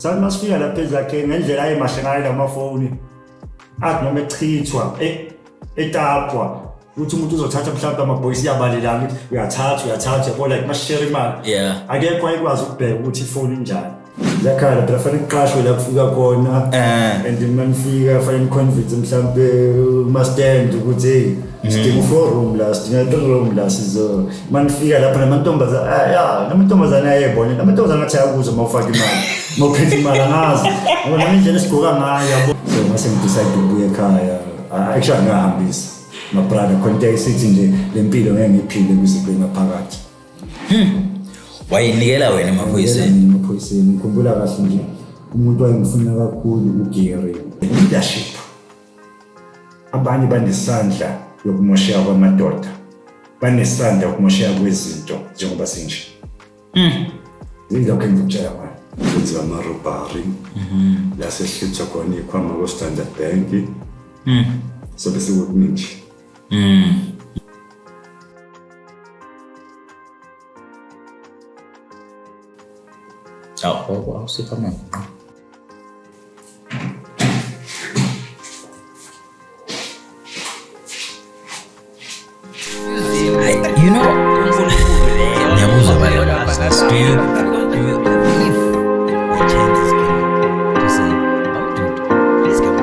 Sathi masifika lapha ezakheni ngendlela ayemahle ngayo la mafoni athi noma echithwa etapwa ukuthi umuntu uzothatha mhlawumbe amabhokisi iyabalelana ukuthi uyathatha uyathatha yabo like masishare imali. Akekho ayekwazi ukubheka ukuthi ifoni injani. Ziyakhala phela fanele kuqashwe la kufika khona. And manifika fanele niconvince mhlawumbe uma-stand ukuthi hey sidinga u-four room la, sidinga three room la, sizo manifika lapha namantombazane, ya namantombazane ayebona, namantombazane athi ayakuzwa uma ufaka imali, uma uphethe imali angazi ngoba nami indlela esigqoka ngayo yabo. So mase ngidecide ukubuya ekhaya, actually ngahambisa my brother khona into ayisithi nje le mpilo ngeke ngiyiphile kuze kube ngaphakathi. Wayinikela wena emaphoyiseni? Emaphoyiseni, ngikhumbula kahle nje umuntu wayengifuna kakhulu uGary. Leadership. Abanye banesandla yokumosheka kwamadoda, banesandla yokumosheka kwezinto njengoba sinje. Yilokho engikutshela manje. Kwenziwa ama-robbery, la sesihlutha khona ikhwama ko-Standard Bank. Sobe sekukuningi. Awu, awusipha amanzi. You know, ngiyabuza bala, do you if the chance is given to say, oh dude, please come.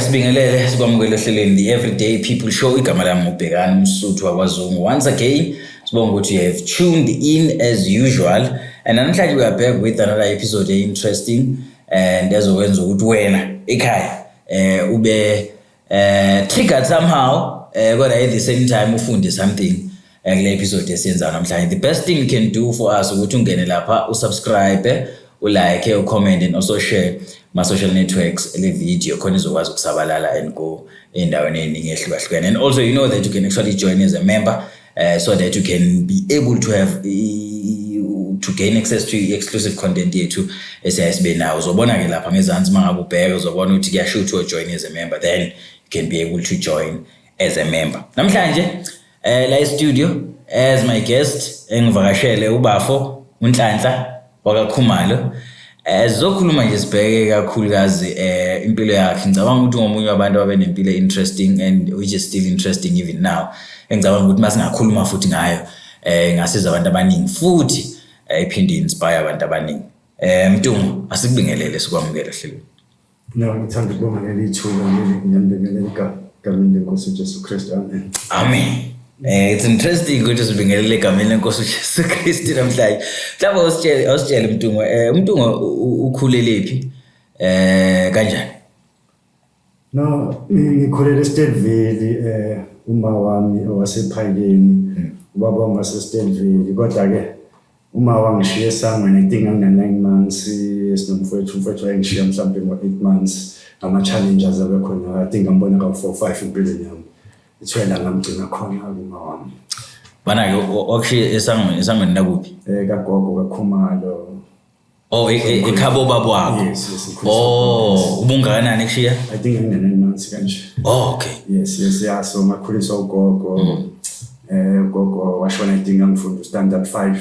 Sibingelele sikwamukele ohlelweni The Everyday People Show. Igama lami uBhekani Msuthu wakwaZungu. Once again, sibonga ukuthi you have tuned in as usual. And namhlanje we are back with another episode interesting and ezokwenza ukuthi wena ekhaya ube triggered somehow, kodwa at the same time ufunde something kule episode esiyenzayo namhlanje. The best thing you can do for us ukuthi ungene lapha, usubscribe, ulike, ucomment and also share ma-social networks le video khona izokwazi ukusabalala and go ey'ndaweni ey'ningi ehlukahlukene. And also you know that you can actually join as a member so that you can be able to have to gain access to exclusive content yethu esiyaye sibe nayo. Uzobona-ke lapha ngezansi uma ngabe ubheka, uzobona ukuthi kuyasho ukuthi join as a member, then you can be able to join as a member. Namhlanje la e-studio as my guest engivakashele ubafo uNhlanhla wakaKhumalo. Sizokhuluma nje sibheke kakhulukazi impilo yakhe. Ngicabanga ukuthi ungomunye wabantu ababenempilo interesting and which is still interesting even now. Engicabanga ukuthi masingakhuluma futhi ngayo ingasiza abantu abaningi futhi iphinde inspire abantu abaningi. Mntungu, asikubingelele sikwamukele ehlelweni. No, ngithanda ukubonga leli thuba leli, ngiyanibingelela egameni lenkosi uJesu Kristu. Amen. Amen. It's interesting ukuthi sibingelele egameni lenkosi uJesu Kristu namhlanje. Mhlawumbe awusitshele Mntungu, uMntungu ukhulelephi? Kanjani? No, ngikhulele eStelville, uma wami owasephakeni, ubaba wami waseStelville, kodwa ke uma wangishiya esangweni, I think ngangina 9 months sinomfowethu, umfowethu wayengishiya mhlawumbe ngo-8 months ngama-challenges abekhona. I think ngambona ka-4 5 empilweni yami. Ithwela ngamgcina khona kuma wami. Bana-ke wakushiya esangweni lakuphi? Kagogo kaKhumalo. Oh, ekhabo baba wakho. Yes, ngikhuliswa. Oh, ubungakanani ekushiya? I think ngina 9 months kanje. Oh, okay. Yes, yeah, so ngakhuliswa ugogo. Ugogo washona, I think ngangifunda standard 5.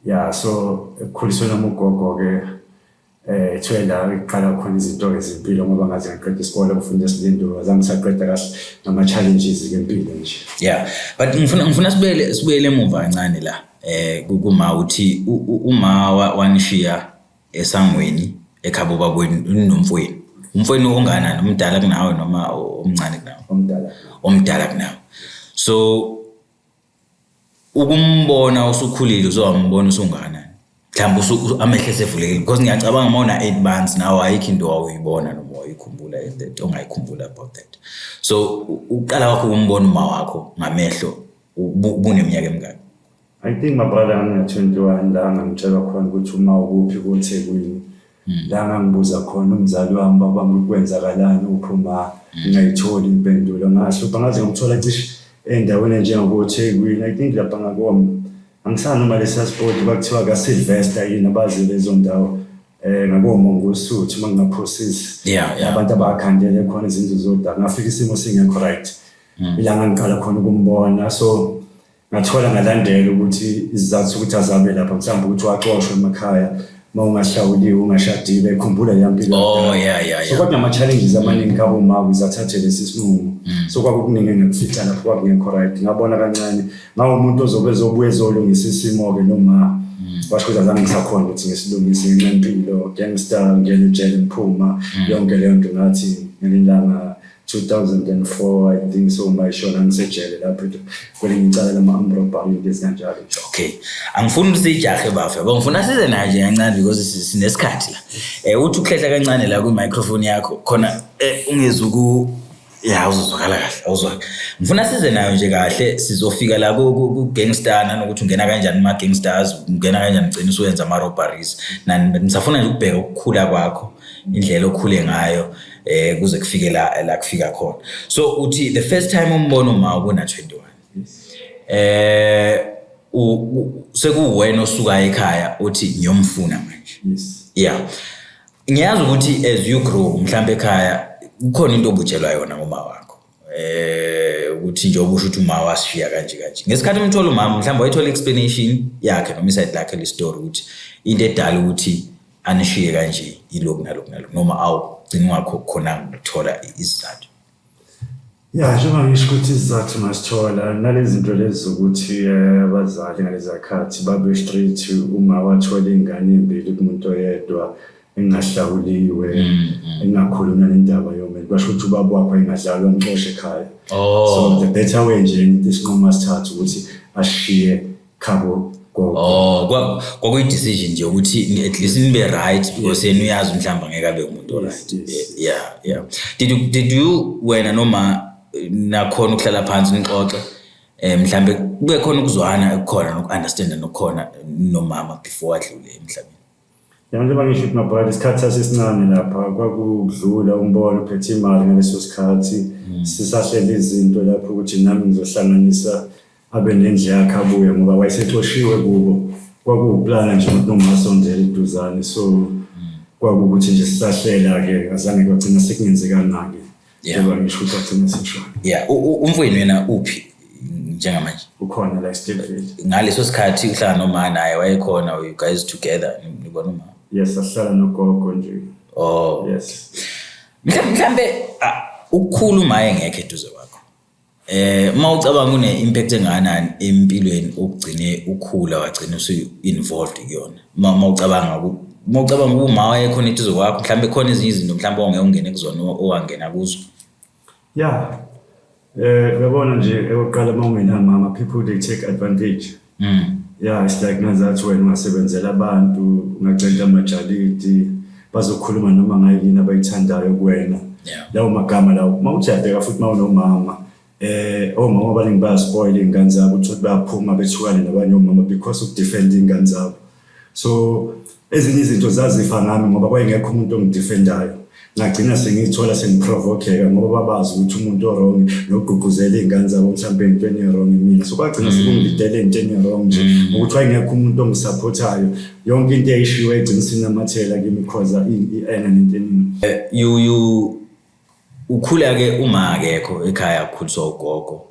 Yeah, so ekukhulisweni nami ugogo ke ethwela iqala khona izinto ke zempilo ngoba ngaze ngaqeda isikole ngifunda eSilindo, azange ngisaqeda kahle ngama challenges ke empilo nje. Yeah, but ngifuna sibuyele emuva kancane la. Kuma uthi uma wanishiya esangweni ekhabo babweni nomfowenu. Umfowenu ongakanani, umdala kunawe noma omncane kunawe? Omdala. Omdala kunawe. So ukumbona usukhulile uzowambona usungakanani? Mhlawumbe amehlo esevulekile because ngiyacabanga uma una 8 months nawe ayikho into owawuyibona noma wayikhumbula at that ongayikhumbula about that. So uqala kwakho ukumbona uma wakho ngamehlo ubuneminyaka emingaki? I think my brother ngangina 21 la ngangitshelwa khona ukuthi uma ukuphi kuThekwini. La ngangibuza khona umzali wami, baba wami, kwenzakalani uphuma, ngingayitholi impendulo. Ngahlupha ngaze ngamthola cishe endaweni enjengakoThekwini. I think lapha ngakomi. Angisani noma lesiya spoti kwakuthiwa kaSylvester yini, abazi lezo ndawo ngakoMongosuthu, uma ngingaphosisi. Abantu abakhandele khona izindlu zodaka. Ngafika isimo singekho right. Ilanga ngiqala khona ukumbona, so ngathola ngalandela ukuthi isizathu sokuthi azabe lapha mhlawumbe ukuthi waxoshwa emakhaya, uma ungahlawuliwe, ungashadile, khumbula leya mpilo. So kwakunama-challenges amaningi kaboma ukuze athathe lesi sinqumo. So kwakukuningi engikufica lapho, kwakungekho right. Ngabona kancane ngawumuntu ozobe ezobuye ezolungisa isimo-ke, noma washo ukuthi azange ngisakhona ukuthi ngisilungise ngenxa yempilo, gangster, ngena ejele, ngiphuma, yonke leyo nto. Ngathi ngelinye ilanga, 2004 I think so, mayishona ngisejele lapho kwelinye icala lama-armed robbery, into ezikanjalo nje. Okay, angifuni ukuthi siyijahe bafe, yabo, ngifuna size nayo nje kancane because sinesikhathi la. Uthi ukuhlehla kancane la kwi-microphone yakho khona, ungezuku ya uzozwakala kahle, awuzwakala. Ngifuna size nayo nje kahle, sizofika la ku-gangster nanokuthi ungena kanjani kuma-gangsters, ungena kanjani ugcine usuyenza ama-robberies nani. Ngisafuna nje ukubheka ukukhula kwakho, indlela okhule ngayo kuze kufike la kufika khona. So uthi the first time umbona uma ubuna 21, sekuwena osuka ekhaya uthi ngiyomfuna manje? Yes. Yeah, ngiyazi ukuthi as you grow, mhlambe ekhaya kukhona into obutshelwa yona ngoma wakho, ukuthi nje obusho ukuthi uma wasishiya kanje kanje. Ngesikhathi umthola umama, mhlawumbe wayithola explanation yakhe noma iside lakhe le story, ukuthi into edala ukuthi anishiye kanje ilokhu nalokhu nalokhu, noma awu gcina ungakho khona ukuthola isizathu? Ya, njengoba ngisho ukuthi isizathu ngasithola nalezi zinto lezi zokuthi abazali ngalezi khathi babe strict, uma wathola iy'ngane ey'mbili kumuntu oyedwa engahlawuliwe, engakhulunywa nendaba yomeli, kwasho ukuthi ubaba wakho engadlalwa, amxoshe ekhaya. So the better way nje, into isinqumo asithatha ukuthi ashiye khabo gogo. Oh, kwakuyi-decision nje ukuthi at least nibe right because yena uyazi mhlawumbe angeke abe umuntu o-right. Yeah. Did you wena noma nakhona ukuhlala phansi nixoxe, mhlambe kube khona ukuzwana ekukhona noku-understanda nokukhona nomama before adlule emhlabeni? Ya, njengoba ngisho ukuthi mabhala isikhathi sasesincane lapha, kwakudlula umbono uphethe imali ngaleso sikhathi, sisahlela izinto lapho ukuthi nami ngizohlanganisa, abe nendlu yakhe, abuye ngoba wayesexoshiwe kubo. Kwakuwuplana nje ukuthi nongasondela eduzane, so kwakuwukuthi nje sisahlela-ke, azange kwagcina sekungenzekanga-ke. Njengoba ngisho ukuthi wagcina seshona. Yeah, umfowenu yena uphi njengamanje? Ukhona la eSteelfield. Ngaleso sikhathi uhlala noma naye wayekhona, you guys together, nibona uma? Yes, asihlala nogogo nje. Yes. Mhlambe ukukhula uma engekho eduze kwakho, uma ucabanga, une impact engakanani empilweni okugcine ukhula wagcina usu involved kuyona? Uma ucabanga uma wayekhona eduze kwakho, mhlambe khona ezinye izinto mhlambe ongeke ungene kuzona owangena kuzo. Ya, uyabona nje, ekokuqala uma ungenamama, people, they take advantage. Yeah, it's like ngazathi wena ungasebenzela abantu, ungacenta amajalidi, bazokhuluma noma ngayini abayithandayo kuwena. Lawo magama lawo, uma uthi uyabheka futhi, uma unomama, omama abaningi bayaspoil iy'ngane zabo, uthole bayaphuma bethukane nabanye omama because ukudefend iy'ngane zabo. So ezinye izinto zazifa ngami ngoba kwayengekho umuntu ongidefendayo. Ngagcina sengiyithola sengiprovokeka ngoba babazi ukuthi umuntu o-wrong nogqugquzela iy'ngane zabo mhlawumbe entweni e-wrong imina. So kwagcina sekungilidele entweni e-wrong nje ngokuthi wayengekho umuntu ongisupportayo. Yonke into eyayishiwo yayigcina isinamathela kimi, cause i-anger nento eningi. You ukhula ke uma akekho ekhaya, ukhuliswa ugogo.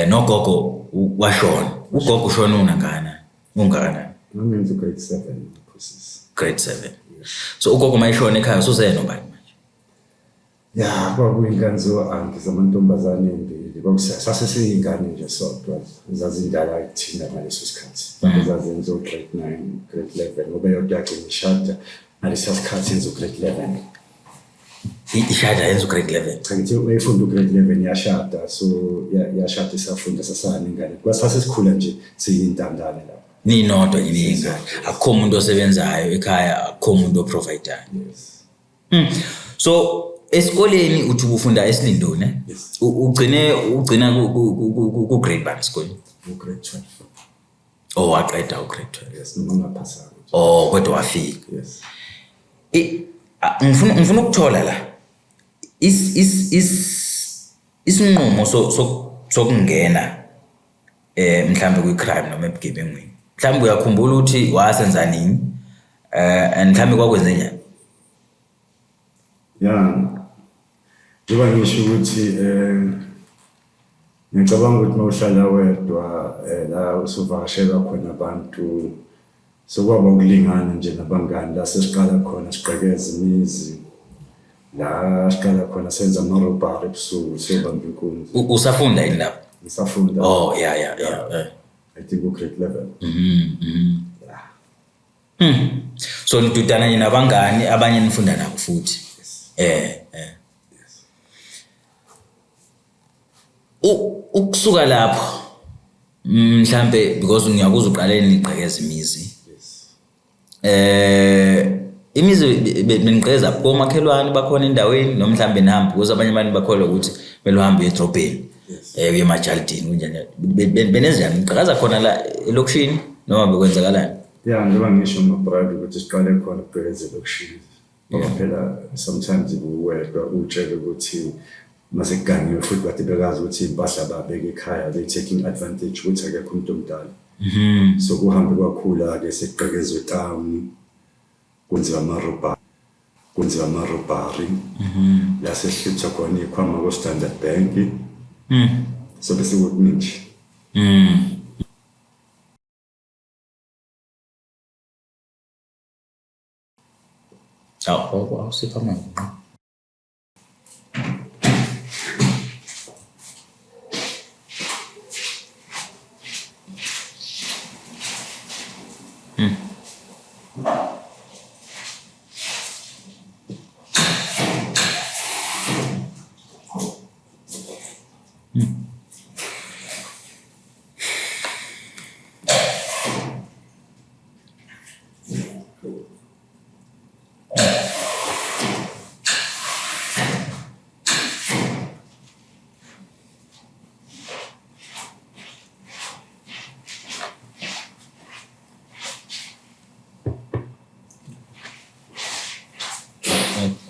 Nogogo washona. Ugogo ushona unangana? Ungakanani? Ngangenza u-grade 7 phosisi. Grade 7. So ugogo mayishona ekhaya usuzele nobani manje? Ya, kwakuyingane zo-anti zamantombazane ey'mbili. Sase siyingane nje sodwa, zazindala kuthina ngaleso sikhathi. Mhlawumbe zazenza o-grade 9, grade 11, ngoba eyodwa yagcina ishada ngalesiya sikhathi yenza u-grade 11. Ishada yenza u-grade 11? Cha, ngithi wayefunda u-grade 11, yashada, so yashada isafunda, sasana ingane. Kwasase sikhula nje siyintandane lapho. Ninodwa nje niyingane. Akukho umuntu osebenzayo ekhaya, akukho umuntu oprovidayo. Yes. So esikoleni uthi ufunda eSilindoni, eh? Yes. Ugcine ugcina ku grade bani esikoleni? U-grade 12. Oh, waqeda u-grade 12. Yes, noma ngaphasanga. Oh, kodwa wafika. Yes. Ngifuna ukuthola la is is is isinqumo sokungena. Mhlambe kwi-crime noma ebugebengwini, mhlawumbe uyakhumbula ukuthi wasenza nini, and mhlawumbe kwakwenze njani? Ya, njengoba ngisho ukuthi ngiyacabanga ukuthi uma uhlala wedwa, la usuvakashelwa khona abantu, sokwaba ukulingana nje nabangani, la sesiqala khona sigqekeza imizi, la siqala khona senza ama-robbery ebusuku, siyobamba inkunzi. Usafunda yini lapho? Ngisafunda. Oh, yeah. I think u-grade 11. Yeah. So nidudana nje nabangani abanye nifunda nabo futhi? Yes. Eh. Ukusuka lapho mhlambe, because ngiyakuzwa uqale nigqekeza imizi. Yes. Imizi benigqekeza komakhelwane bakhona endaweni, noma mhlambe nihamba, because abanye abantu bakholwa ukuthi kumele uhambe uye edrobheni, uye emajalidini, kunjani? Benenza njani, nigqekaza khona la elokishini noma bekwenzakalani? Ya, njengoba ngisho mabrad ukuthi siqale khona ukugqekeza elokishini, ngoba phela sometimes uwedwa utshele ukuthi masekugangiwe futhi bade bekazi ukuthi iy'mpahla babeke ekhaya, they taking advantage ukuthi akekho umuntu omdala. So kuhambe kwakhula-ke, sekugqekezwe etawuni, kwenziwa ama-robbery, kwenziwa ama-robbery la sesihlutha khona iy'khwama ko-Standard Bank. So bese kukuningi nje. Awu, awusipha amanzi ngqo.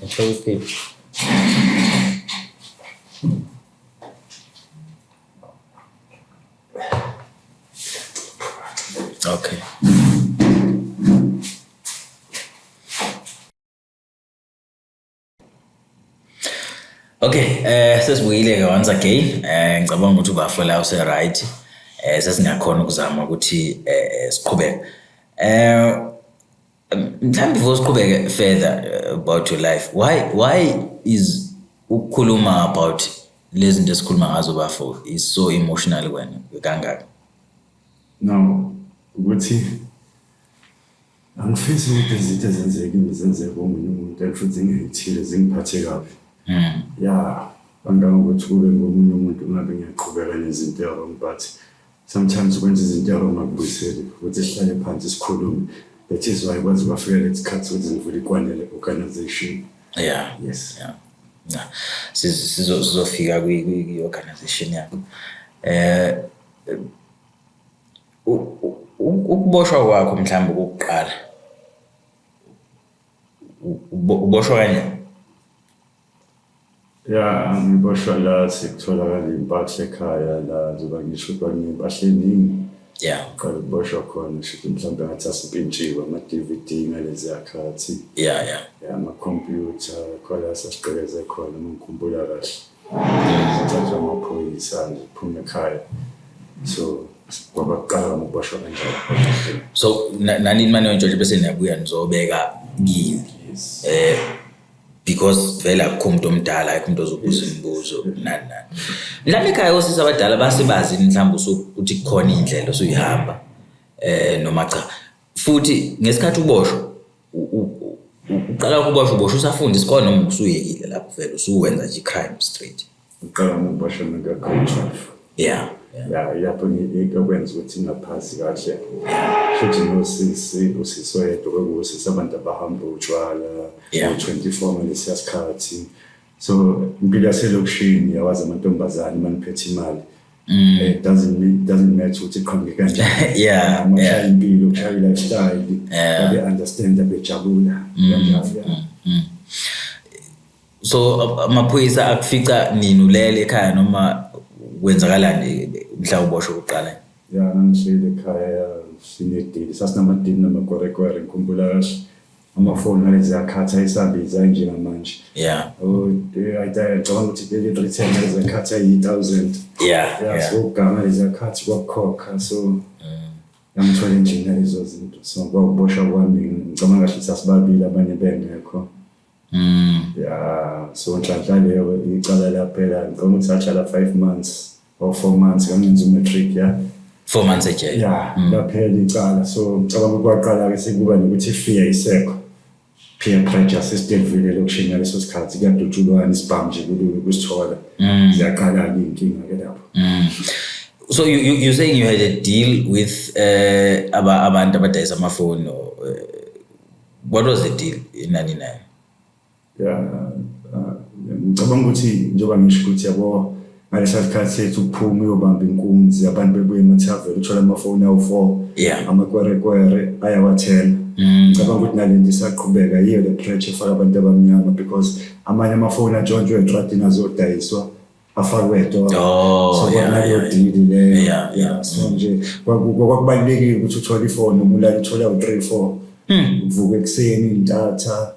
Ngithola iphepha. Okay. Okay, sesibuyile ke once again. Ngicabanga ukuthi ubafo la use right. Sesingakhona ukuzama ukuthi siqhubeke. Mhlawumbe before siqhubeke further about your life, why is ukukhuluma about lezi zinto esikhuluma ngazo, bafo, is so emotional wena kangaka? No, ukuthi angifisi ukuthi izinto ezenzeke kimi zenzeke komunye umuntu, and futhi zingithile, zingiphathe kabi. Ya, kangangokuthi kube ngomunye umuntu ngabe ngiyaqhubeka nezinto e-wrong, but sometimes ukwenza izinto e-wrong akubuyiseli ukuthi sihlale phansi sikhulume. That is why kwaze kwafika lesi sikhathi ukuthi ngivule iKwanele organization. Yes. Yeah. Sizofika kwi organization yakho. Ukuboshwa kwakho mhlawumbe kokuqala, uboshwa kanjani? Ya, ngiboshwa la sekutholakala iy'mpahla ekhaya, la njengoba ngisho ukuthi kwakuney'mpahla ey'ningi. Qala ukuboshwa khona, shuthi mhlawumbe ngathi asimpintshiwe ama-DVD ngaleziya khathi. Ya, amakhompyutha khona sasigqekeze khona, uma ngikhumbula kahle. Sithathwa amaphoyisa nje, phuma ekhaya. So kwaba kuqala ukuboshwa kanjalo. So nani manje nje bese niyabuya nizobeka kini? Yes. Because vele akukho umuntu omdala, akukho umuntu ozobuza imibuzo, nani nani. Mhlawumbe ekhaya osisi abadala basebazi mhlawumbe ukuthi kukhona indlela osuyihamba noma cha. Futhi ngesikhathi uboshwa, uqala ukuboshwa, uboshwa usafunda isikole noma usuyekile lapho vele usuwenza nje i-crime straight? Uqala ngokuboshwa ngaka-grade 12. Ya, lapho okwenza ukuthi ngingaphasi kahle. Futhi nosisi, usisi oyedwa kwekuwusisi abantu abahamba utshwala, u-24 ngalesiya sikhathi. So impilo yaselokishini, yawazi amantombazane, uma niphethe imali, it doesn't matter ukuthi iqhamuke kanjani. Uma kushaya impilo, kushaya i-lifestyle, babe understand, bejabula kanjalo, yeah. So amaphoyisa akufica nini ulele ekhaya, noma kwenzakalani mhla uboshwe kuqala? Ya, ngangihleli ekhaya sinedili, sasinamadili namakwerekwere, ngikhumbula kahle. Amafoni ngalezi khathi ayisabiza njengamanje. Oh, ngicabanga ukuthi 3310 ngalezi khathi ayi-1000. Ya, so ukuganga ngalezi khathi kwakukhokha, so ngangithola nje nalezo zinto. So kwakuboshwa kwami, ngicabanga kahle ukuthi sasibabili abanye bengekho. Ya, so nhlanhla leyo icala laphela, ngicabanga ukuthi sahlala 5 months or 4 months, ngangenza u-matric, ya. 4 months ejele. Ya, laphela icala. So ngicabanga ukuthi kwaqala-ke sekuba nokuthi i-fear isekho, peer pressure sesitevile elokishini ngaleso sikhathi, kuyadutshulwana, isibhamu nje kulula ukusithola. Ziyaqala-ke iy'nkinga-ke lapho. So you're saying you had a deal with abantu abadayisa amafoni or what was the deal inani nayo? Ya, ngicabanga ukuthi njengoba ngisho ukuthi yabo ngalesa sikhathi sethu ukuphuma uyobamba inkunzi, abantu bebuye emathaveni, uthola amafoni awu-four, amakwerekwere ayawathena. Ngicabanga ukuthi nalento isaqhubeka, yiyo le pressure efaka abantu abamnyama, because amanye amafoni atshontshwe etradini azodayiswa afakwe etolo. So kwakunaleyo deal leyo. So nje kwakubalulekile ukuthi uthole ifoni noma ulale uthole awu-three, four, uvuke ekuseni intatha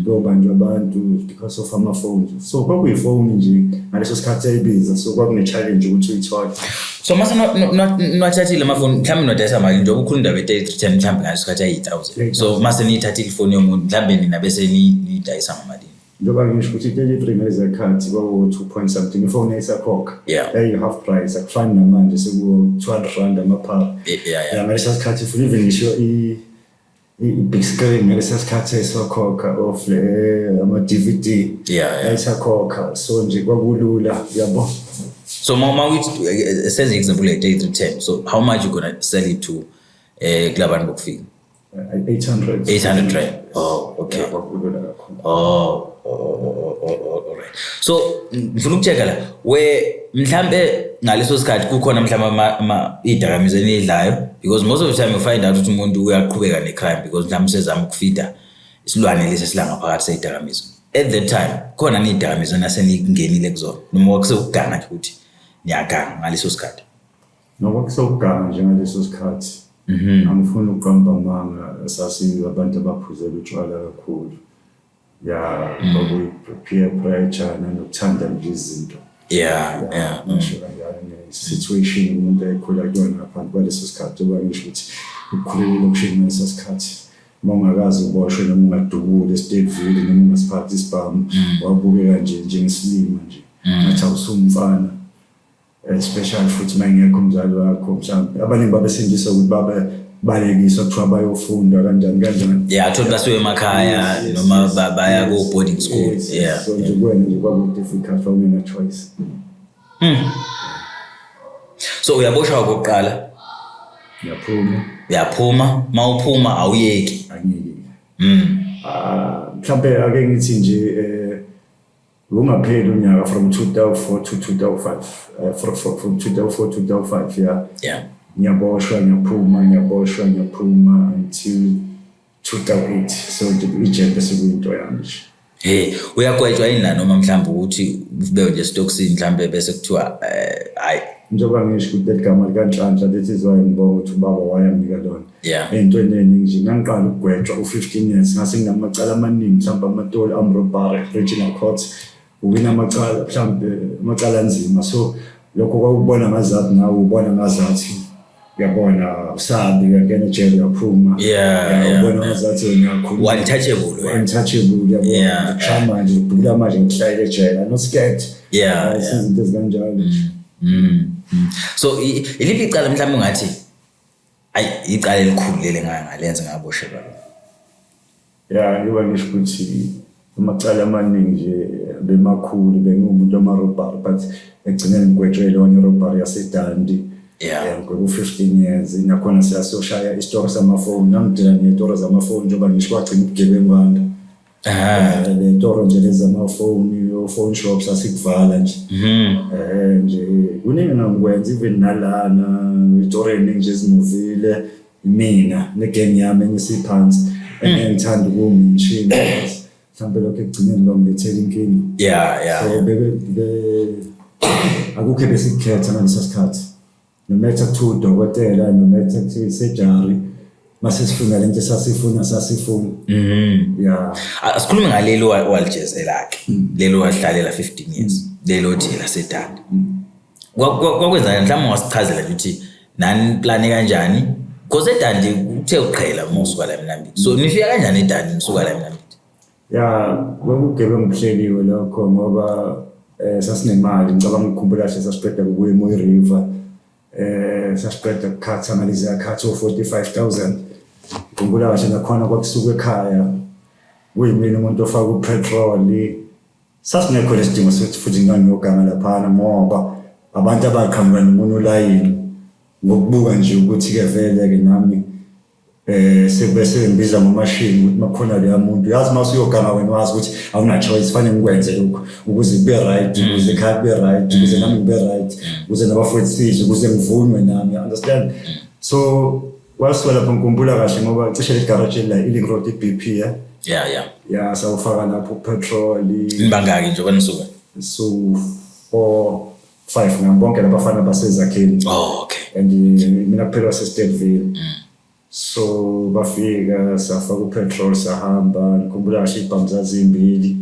kuyobanjwa abantu because of amafoni. So kwakuyifoni nje ngaleso sikhathi ayibiza, so kwakune-challenge ukuthi uyithole. So mase niwathathile amafoni, mhlawumbe niwadayisa mali, njengoba ukhuluma indaba ye-3310, mhlawumbe ngaleso sikhathi ayi-1000, so mase niyithathile ifoni yomuntu, mhlawumbe nina bese niyidayisa ngamalini? Njengoba ngisho ukuthi i-33 ngalezi khathi kwaku-two point something, ifoni yayisakhokha. Yayi-half price, akufani namanje sekuwo-R200 amaphara. Ya, ngalesa sikhathi futhi even ngisho i-big screen ngalesa sikhathi yayisakhokha of ama-DVD yayisakhokha, so nje kwakulula, yabo. So ma uyithi senze example ye-3310, so how much you gonna sell it to kulabantu bokufika? 800. R800. Oh, okay. Yeah, kwakulula kakhulu. Oh, alright. So ngifuna ukuchecka la we mhlambe ngaleso sikhathi kukhona mhlambe ama idakamizwa enidlayo, because most of the time you find out ukuthi umuntu uyaqhubeka ne-crime because mhlawumbe usezama ukufida isilwane lesi esila ngaphakathi seyidakamizwa. At that time khona niyidakamizwa naseningenile kuzona noma kwakusekuganga nje ukuthi niyaganga ngaleso sikhathi? Nokwakusokuganga njengaleso sikhathi, angifuni ukuqamba amanga, sasi abantu abaphuzela utshwala kakhulu. Ya, kwakuyi-peer pressure nanokuthanda nje izinto. Ngisho kanjalo ne-situation umuntu ayekhula kuyona ngaphambi kwaleso sikhathi, njengoba ngisho ukuthi ukukhulela elokishini ngaleso sikhathi, uma ungakaze uboshwe noma ungadubuli eSteadville noma ungasiphathi isibhamu, wabukeka nje njengesilima nje, ngathi awusumfana, especially futhi uma engekho umzali wakho. Mhlawumbe abaningi babesindiswa ukuthi babe balekiswa, kuthiwa bayofunda kanjani kanjani. Yeah, thola basuke emakhaya noma baya ko-boarding school. So nje kuwena nje kwaku-difficult, wawungena-choice. So uyaboshwa okokuqala? Ngiyaphuma. Uyaphuma, ma uphuma awuyeki? Angiyeki. Ah, mhlambe ake ngithi nje ungapheli unyaka from 2004 to 2005, from 2004 to 2005, yeah. Ngiyaboshwa, ngiyaphuma, ngiyaboshwa, ngiyaphuma until 2008. So nje ijele sekuyinto yami nje. Hey, uyagwetshwa yini la noma mhlawumbe ukuthi ube nje esitokisini mhlawumbe bese kuthiwa hayi? Njengoba ngisho ukuthi leli gama likaNhlanhla, that is why ngibonga ukuthi ubaba wayanginika lona. Ey'ntweni ey'ningi nje ngangiqala ukugwetshwa u-15 years, ngase nginamacala amaningi, mhlawumbe amatoli, armed robbery, regional court, uwina amacala, mhlawumbe amacala anzima. So lokho kwakubona ngazathi nawe ubona ngazathi uyabona usabi, uyangena ejele, uyaphuma. Ubona ngazathi wena uyakhuluma. Untouchable wena. Untouchable, uyabona. Ngikushaya manje, ngidubula manje, ngikuhlayele ejele, I'm not scared. Izinto ezikanjalo nje. So iliphi icala mhlawumbe ungathi ayi icala elikhulu leli ngalenza ngaboshelwa lo? Ya, njengoba ngisho ukuthi amacala amaningi nje bemakhulu, bengiwumuntu wama-robbery, but ekugcineni ngigwetshwe yona i-robbery yaseDundee. Ngigwetshwe u-15 years, nakhona siyasoshaya isitoro samafoni, ngangidila ney'toro zamafoni, njengoba ngisho kwagcina ubugebengu banda. Le toro nje lezi zamafoni, o-phone shops asikuvala nje. Nje kuningi engangikwenza, even nalana iy'toro ey'ningi nje ezimuvile mina ne-gang yami enye isiphansi engithanda ukuwu-mention, mhlawumbe lokho ekugcineni kwangilethela inkinga. So bebe akukho ebesikukhetha ngalesa sikhathi. No matter kuthiwa udokotela, no matter kuthiwa isejari, mase sifuna lento esasifuna sasifuna. Yeah. Asikhulume ngalelo walijezela-ke, lelo walihlalela 15 years, lelo jele laseDundee. Kwakwenzani mhlawumbe ungasichazela nje ukuthi naniplane kanjani? Because eDundee kuthe uqhela uma usuka la eMnambithi. So nifika kanjani eDundee nisuka la eMnambithi? Ya, kwakugebengu kuhleliwe lokho ngoba sasinemali, ngicabanga ukukhumbula kahle sasiqeda kubuya eMooi River. Sasiqeda ukukhatha ngalezi yakhatha o-45,000. Ngikhumbula kahle nakhona kwakusuka ekhaya kuyimina umuntu ofaka upetrol. Sasingekho lesidingo sokuthi futhi ngangiyoganga laphana ngoba abantu abaqhamuka nomunye ulayini ngokubuka nje ukuthi-ke vele-ke nami sekube sengibiza ngomashini ukuthi makukhona leya muntu, yazi uma usuyoganga wena wazi ukuthi awuna choice, fanele ngikwenze lokhu ukuze kube right, ukuze ekhaya kube right, ukuze nami ngibe right, ukuze nabafowethu sidle, ukuze ngivunywe nami, you understand? So wasuka lapho, ngikhumbula kahle ngoba cishe le garage la i-Link Road, i-BP, yeah. Ya, sawufaka lapho petrol. Nibangaki njengoba nisuka? So 4 5 ngami, bonke labafana basezakheni. Oh, okay. And mina kuphela wase-Stanville. So bafika, safaka upetrol, sahamba. Ngikhumbula kahle iy'bhamu zazimbili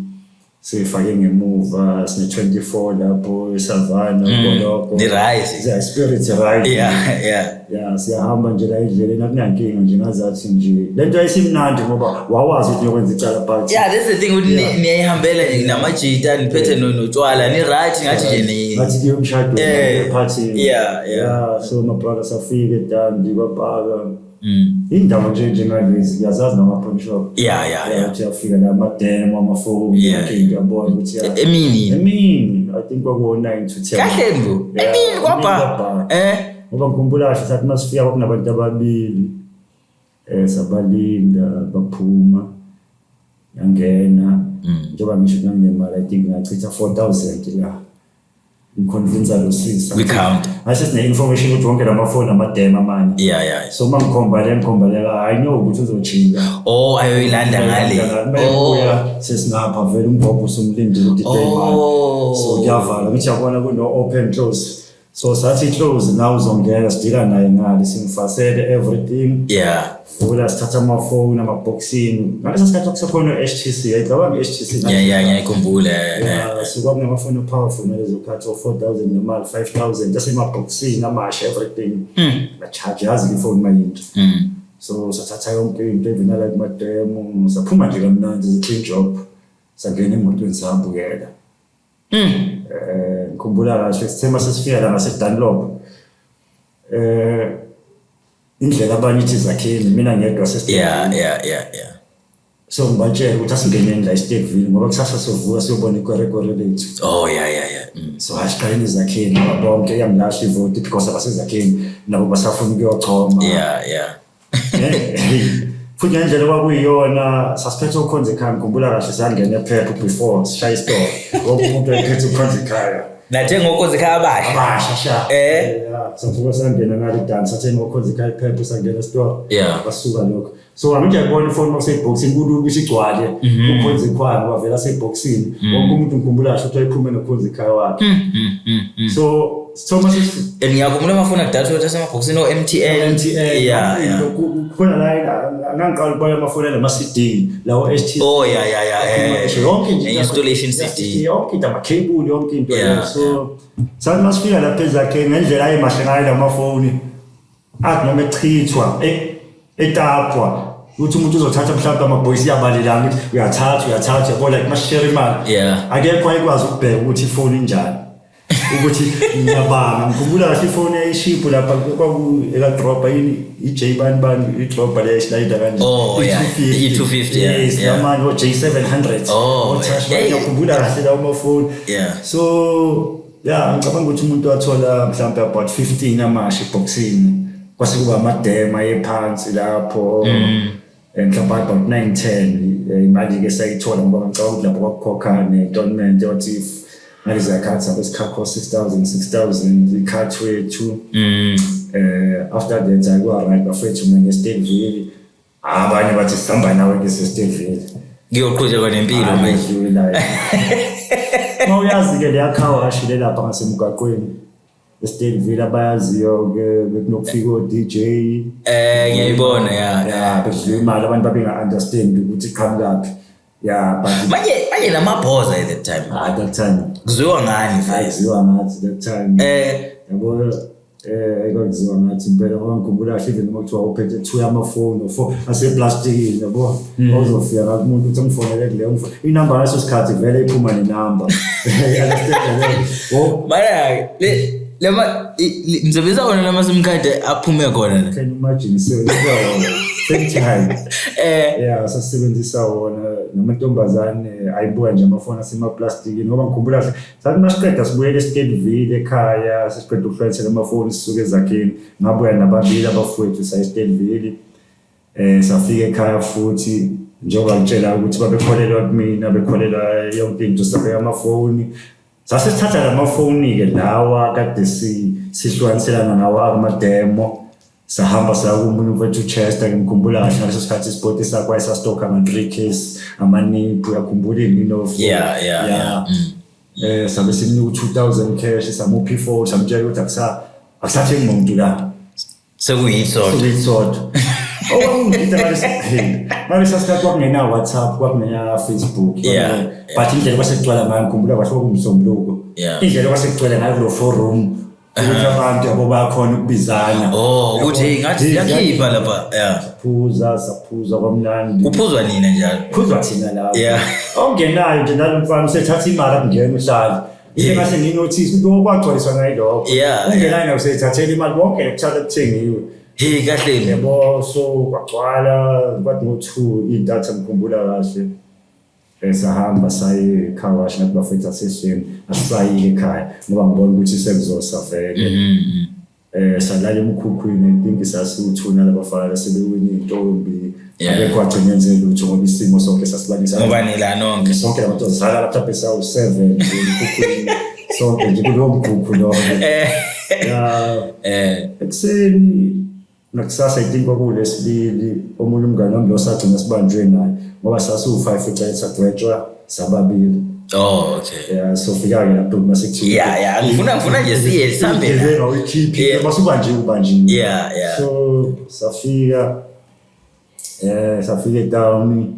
siyifake ngemuva, sine-24 lapho eSavana koloko. Ni-right. Yeah, spirit right. Ya, siyahamba nje la endleleni, akunankinga nje, ngazathi nje lento yayisimnandi ngoba wawazi ukuthi uyokwenza icala, but Yeah, that's the thing ukuthi niyayihambela nje namajita, niphethe notshwala, ni-right, ngathi nje ni Ngathi kuyo umshado, party. Yeah. Yeah, so my brother, safika eDundee, kwapaka indawo nje njengalezi, ngiyazazi nama-pawn shop. Uthi uyafika la, amademo, amafoni, yonke into, uyabona ukuthi ya. Emini? Emini, I think kwakuwo-9 to 10. Kahle mbo. Yeah, Emini kwabha. Emini kwabha. Ngoba ngikhumbula kahle sathi masifika kwakunabantu ababili, sabalinda baphuma, yangena. Njengoba ngisho nganginemali, I think ngachitha 4000 la ngiconvince lo sisi. Kwi-counter. Ngase sine-information ukuthi wonke lamafoni amademo amanye. So uma ngikhomba le, ngikhomba le, I know ukuthi uzojika. Oh, ayoyilanda ngale. Oh. Mayebuya sesingapha vele, umbhobho usumlindile ukuthi imali. So kuyavala, ngithi yabona kuno open close, so sathi close, nawe uzongena, sidila naye ngale, simfasele everything. Vula, sithatha amafoni amabhokisini. Ngaleso sikhathi kwakusekhona u-HTC, yayicabanga i-HTC. Yeah, ngiyayikhumbula. Yeah, so kwakunamafoni powerful ngalezo khathi, o-4000 nemali, 5000, asemabhokisini amasha, everything. Ba-charge, yazi ifoni mayinto. So sathatha yonke into, even nala kumademo, saphuma nje kamnandi, clean job, sangena emotweni, sabukela. Ngikhumbula kahle sithe mase sifika la ngase Dunlop, indlela abanye ithi zakheni, mina ngedwa sesi So ngibatshela ukuthi asingeneni la eSteville ngoba kusasa sovuka siyobona ikwerekwere lethu. Oh yeah. So asiqaleni ezakheni ngoba bonke iyangilahla ivoti because abasezakheni nabo basafuna ukuyochoma. Futhi ngendlela kwakuyiyona, sasiphethe ukhonza ekhaya, ngikhumbula kahle sangena ePep before sishaya isitolo, wonke umuntu wayephethe ukhonza ekhaya. Nathenga okhonza ekhaya abasha. Abasha sha. Yeah, savuka sangena ngale dance, sathenga ukhonza ekhaya ePep, sangena esitolo. Basuka lokho, so angithi uyayibona ifoni mawusebhokisini, kulula ukuthi igcwale ukhonza ekhaya ngoba vele asebhokisini. Wonke umuntu, ngikhumbula kahle ukuthi wayephume nokhonza ekhaya wakhe. So sithoma sesi And ngiyakhumbula amafoni akudala uthola asemabhokisini o-MTN. MTN. Yeah. Khona la ngangiqala ukubona amafoni anama-CD lawo HTC. Oh yeah. Yonke nje. Installation CD. Yonke into, ama-cable, yonke into. So sathi masifika lapha ezakheni, ngendlela ayemahle ngayo lamafoni, athi noma echithwa, etapwa, ukuthi umuntu uzothatha mhlawumbe amabhokisi, iyabalelana ukuthi uyathatha, uyathatha, yabo, like masishare imali. Akekho ayikwazi ukubheka ukuthi ifoni injani, ukuthi ngiyabanga. Ngikhumbula kahle ifoni yayishiphu lapha, kwaku ekadropa yini, i-J bani bani, idropa le yayislayida kanje. Oh, yeah. I-250. I-250, yeah, Yes. Namanje o-J700. O-touch. Ngiyakhumbula kahle lawo mafoni. So yeah, ngicabanga ukuthi umuntu wathola mhlawumbe about 15 amasha ebhokisini, kwase kuba amadema ayephansi lapho. Mhlawumbe about 9 10, imali ke sayithola ngoba ngicabanga ukuthi lapho kwakukhokha ne-installment, wathi if ngalezi khathi sabe sikhakho 6000 6000 ikhathi wethu. After that ayikuwa right bafethu, mina nge-Stanville, abanye bathi sihamba nawe ke se-Stanville. Kuyoqhutshekwa nempilo manje. Uma uyazi-ke leya car wash le lapha ngasemgwaqweni. eStaneville abayaziyo-ke, bekunokufika o-DJ. Ngiyayibona, ya. Ya, bekudliwa imali, abantu babenga-understand ukuthi iqhamukaphi, ya, but Manje namabhoza at that time. Ah, that time. Kuziwa ngani vele? Kuziwa ngathi that time. Yabo, kwakuziwa ngathi impela, ngoba ngikhumbula kahle, even noma kuthiwa uphethe two yamafoni or four aseplastikini, yabo, wawuzofika ngathi umuntu uthi ngifonele kuleyo inamba, ngaleso sikhathi vele iphuma nenamba. You understand leyo? Oh. Mara le lama nisebenzisa wona lama SIM card aphume khona la. Can you imagine, sisebenzisa wona same time? Yeah, sasisebenzisa wona namantombazane ayibuka nje amafoni asemaplastikini, ngoba ngikhumbula kahle sathi masiqeda sibuyele eStaneville ekhaya, sesiqeda ukuhlukanisela amafoni, sisuke ezakheni, ngabuya nababili abafowethu, saya eStaneville. Safika ekhaya futhi, njengoba ngitshela ukuthi babekholelwa kumina, bekholelwa yonke into, sabeka amafoni, sase sithatha lamafoni-ke lawa kade sihlukaniselana ngawo amademo, sahamba saya komunye umfethu Chester. Ngimkhumbula kahle ngaleso sikhathi, isipoti sakho wayesastokha ama-three case, amaniphu, uyakhumbula iy'minofu? Yeah. Sabe simnika u-2000 cash, samupha ifoni, samtshela ukuthi akusathengi muntu la. Sekuyisonto. Sekuyisonto. Okungidida ngalesa sikhathi kwakungena WhatsApp, kwakungena Facebook. But indlela kwasekugcwala ngayo, ngikhumbula kahle kwakuwumsombuluko. Indlela kwasekugcwele ngayo kulo forum, ukuthi abantu yabo bayakhona ukubizana. Oh, ukuthi hey, ngathi Hey, siyakhipha lapha. Yeah. Phuza, saphuza kwamnandi. Kuphuzwa nina njalo. Phuzwa thina lapho. Ongenayo nje nalo mfana usethatha imali, akungena uhlale. Into engase nginothise ukuthi okwagcwaliswa ngayilokho. Ungenayo nawe useyithathela imali, konke lokuthatha kuthengiwe. Hey, kahle. Yabo, so kwagcwala kwathi ngo-2 iy'ntatha, ngikhumbula kahle. Sahamba saye ecar wash, ngathi bafethu asehleni, asisayile ekhaya ngoba ngibona ukuthi sekuzosa vele. Salala emkhukhwini, I think sasiwuthuna labafana sebewina iy'ntombi. Akekho wagcina enze lutho ngoba isimo sonke sasibalisa. Ngoba nila nonke. Sonke labantu salala mhlawumbe sawu-7 nje emkhukhwini. Sonke nje kulowo mkhukhu lowo. Ya. Ekuseni nakusasa, I think kwakuwulesibili, omunye umngane wami lo sagcina sibanjwe naye ngoba sasiwu-5 ecaleni, sagwetshwa sababili. Oh, okay. Yeah, so fika-ke lapho mase kuthiwa Yeah. Ngifuna nje siye sihambe la. Ugebenga uyikhiphe, masubanjiwe ubanjiwe. So safika etown.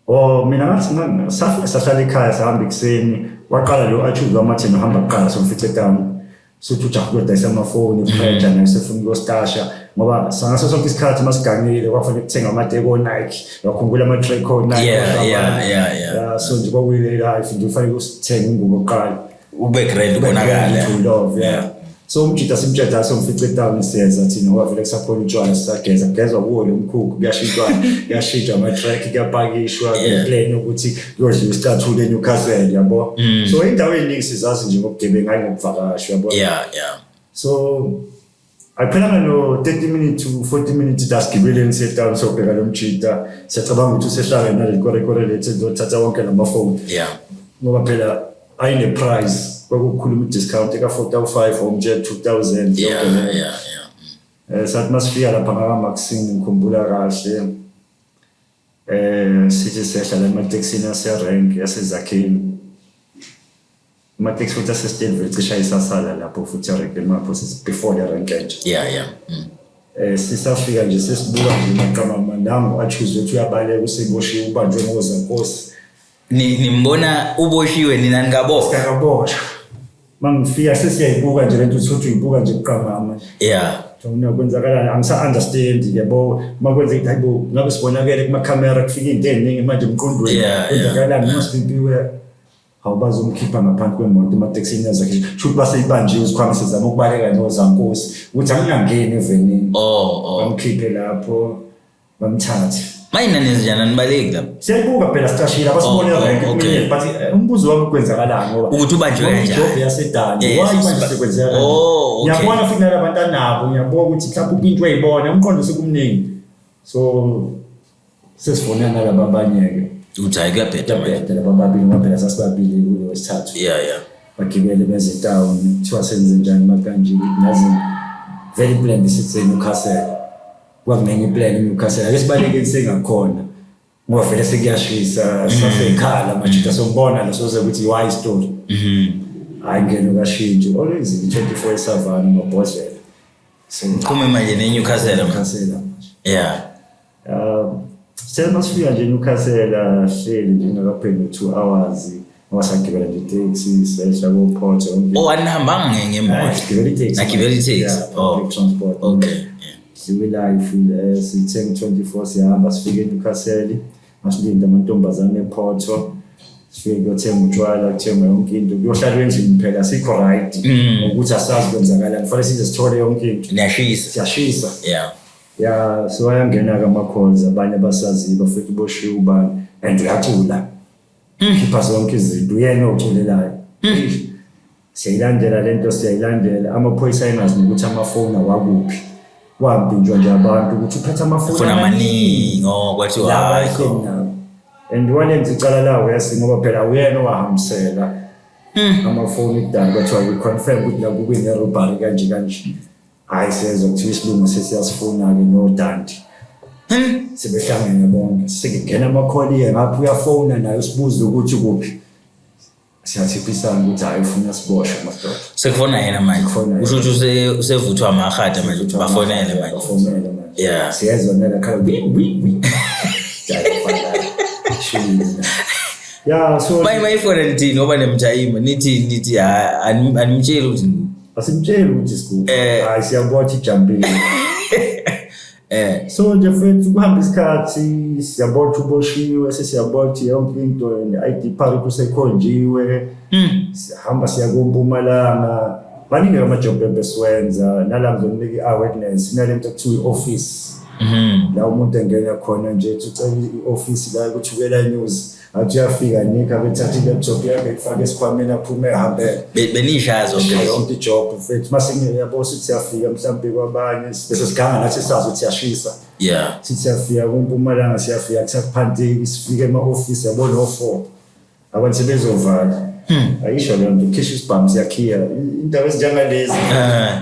Oh, mina ngathi safika sahlala ekhaya, sahamba ekuseni, waqala lo achuze wamatheni uhamba kuqala, somfice etown. Suthi ujaha ukuyodayisa amafoni, pressure naye sefuna ukuyostasha ngoba sangaso sonke isikhathi masigangile kwafanele kuthenga amateki o-Nike, wakhumbula ama-track o-Nike? Yeah. Yeah, so nje kwakuyile life nje, ufanele usithenge ingubo kuqala. Ube grand, ubonakala. To love, yeah. So umjida simtshela, somfice etown, siyeza thina ngoba vele kusakhona utshwala, sisageza, kugezwa kuwo lo mkhukhu, kuyashintshwa, kuyashintshwa ama-track, kuyapakishwa, plan ukuthi kuyodliwa isicathulo eNewcastle, yabo. So indawo ey'ningi sizazi nje ngobugebengu, hayi ngokuvakasha, yabo. So ayiphelanga no 30 minutes to 40 minutes la sigibeleni setown, sobheka lo mjida, siyacabanga ukuthi usehlangene naleli korekore lethu ezothatha wonke lamafoni. Ngoba phela ayine-price, kwakukhuluma i-discount eka-4,500 omtshela 2000. Yonke leyo. Sathi masifika lapha ngaka-Maxine, ngikhumbula kahle, sithi sehla la ematekisini aserank yasezakheni, amateksi futhi aseStaneville cishe ayisasala lapho futhi erenkeni mapho before le rank entsha. Sisafika nje, sesibuka nje maqamama, nangu achuze ukuthi uyabaleka, useboshiwe, ubanjwe ngozankosi. Nimbona uboshiwe nina nikaboshwa? Sikaboshwa. Mangifika sesiyayibuka nje lento, uthi uyibuka nje buqamama nje. Ngibona kwenzakalani, angisa understand, yabo, makwenzeka hayibo, ngabe sibonakele kuma camera, kufika into eziningi manje emqondweni. Kwenzakalani noma sibimpiwe, awubazi umkhipha ngaphansi kwemoto ematekisini yazakhe, shuthi baseyibanjiwe izikhwama, sizama ukubaleka nozankosi ukuthi angingangeni evenini. Oh. Bamkhiphe lapho, bamthathe. Manje nenze njani, anibaleki lapho? Siyayibuka phela, sicashile, abasibone rank kumele, but umbuzo wami, kwenzakalani ngoba Ukuthi ubanjwe ngoba kanjani? ijob yasedani, why manje sekwenzeka kanje? Oh, okay. Ngiyabona futhi nalabantu anabo, ngiyabona ukuthi mhlawumbe into eyibona umqondo sekumningi, so sesifonela nalaba abanye-ke. Uthi hayi, kuyabheda manje. Kuyabheda, laba ababili, ngoba phela sasibabili kulo wesithathu. Bagibele beze etown, kuthiwa senze njani makanje, nazi vele iplan besithi Newcastle, kwakunenye iplan eNewcastle, ake sibalekeni sengakhona ngoba vele sekuyashisa, sasekhala majita, sombona lo soze ukuthi why story. Hhayi, ngene ukashintshi always i-24 eSavana mabhodlela. So Qhume manje neNewcastle manje. Newcastle manje. Sithe masifika nje eNewcastle, hleli nje ingakapheli no-2 hours ngoba sagibela nje iteksi, sehla ko-port yonke. Oh, anihambanga ngemoto? Sigibela iteksi. Nagibela iteksi. Yeah, Oh. public transport. Dliwe life, sithenga 24, siyahamba, sifike eNewcastle, masilinde amantombazane ePorto, sifike kuyothenga utshwala, kuthengwa yonke into, kuyohlalwa endlini phela, sikho right ukuthi asazi kwenzakalani, kufanele size sithole yonke into. Niyashisa. Siyashisa. Ya, so ayangena-ke ama-calls, abanye abasaziyo bafike boshiwe ubani and uyacula, khipha zonke izinto, uyena oculelayo. Siyayilandela lento, siyayilandela. Amaphoyisa ayengazi nokuthi amafoni awakuphi, wampintshwa nje abantu ukuthi uphethe amafoni. Funa amaningi. Oh, kwathiwa laba hayi. ehleli nabo and walenza icala lawo yasi ngoba phela uyena owahambisela amafoni kudala. Kwathiwa we confirm ukuthi la kube ne-robbery kanje kanje. Hhayi, siyezwa kuthiwa isilungu sesiyasifuna-ke nodandi, sebehlangene bonke, sekungena amakholiye ngapha, uyafona naye, usibuze ukuthi kuphi. Siyathiphisana ukuthi hhayi, ufuna siboshwe madoda. Sekufona yena manje. Sekufona yena. Kusho ukuthi usevuthwa amahada manje, bafonele manje. Bafonele manje. Siyezwa nala khala wi wi wi. Ya, so Maye mayifona nithini ngoba nemjayima nithi nithi hayi, animtsheli ukuthi Asimtsheli ukuthi sikuphi. Hayi, siyabona ukuthi ijampile. So nje mfethu, kuhamba isikhathi, siyabona ukuthi uboshiwe, sesiyabona ukuthi yonke into and ID party usekhonjiwe. Siyahamba siya kuMpumalanga, baningi ama-job ebesiwenza nala. Ngizokunika i-awareness nale nto ekuthiwa i-office, la umuntu engena khona nje ethi ucela i-office la kuThukela News, athi uyafika nika bethatha i-laptop yakhe, ifake esikhwameni, aphume ehambele. Beniyishaya zonke lezo. Yonke ijob mfethu, mase yabo sithi siyafika mhlawumbe kwabanye, bese siganga nathi sazi ukuthi siyashisa. Sithi siyafika kuMpumalanga, siyafika kusakuphanteki, sifike ema-ofisi yabo no-4, abantu sebezovala. Ayisho leyo nto, khishwa isibhamu, siyakhiya indaba ezinjengalezi.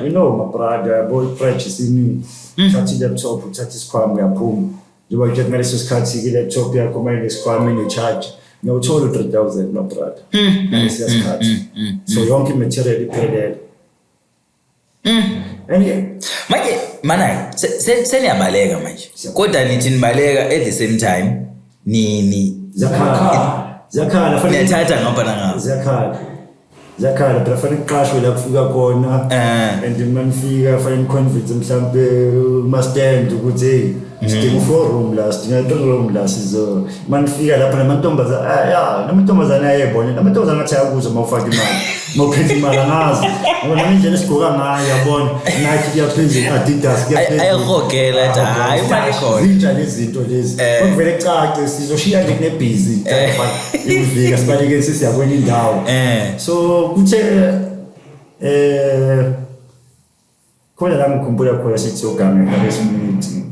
You know my brother, yabo, i-pressure isiningi. Uthatha i-laptop, uthatha isikhwama, uyaphuma. Njengoba kuthe ngaleso sikhathi i-laptop yakho uma inesikhwama ine-charge ngiyawuthola u-3000, my brother, ngalesiya sikhathi. So yonke i-material iphelele and Manje mana seniyabaleka manje, kodwa nithi nibaleka, at the same time ni Ziyakhala, ziyakhala, fanele. Niyathatha ngapha nangapha. Ziyakhala, ziyakhala phela, fanele kuqashwe la kufika khona. And uma nifika fanele ni-convince mhlampe uma-stand ukuthi hey, sidinga u-four room la, sidinga three room la. Sizo uma nifika lapho namantombazane, ah, ya, namantombazane ayebona, namantombazane athi ayakuzwa uma ufaka imali, uma uphethe imali. Angazi ngoba nami indlela esigqoka ngayo, yabona, Nike kuyaphezulu, Adidas kuyaphezulu. Ayahogela, athi, "Hhayi, imali ikhona." Zintsha lezi zinto lezi. Kwakuvele kucace sizoshiya nje kunebhizi ikuvika, sibaleke sisiya kwenye indawo. So kuthe khona la ngikhumbula khona sithi ogame ngabesimiti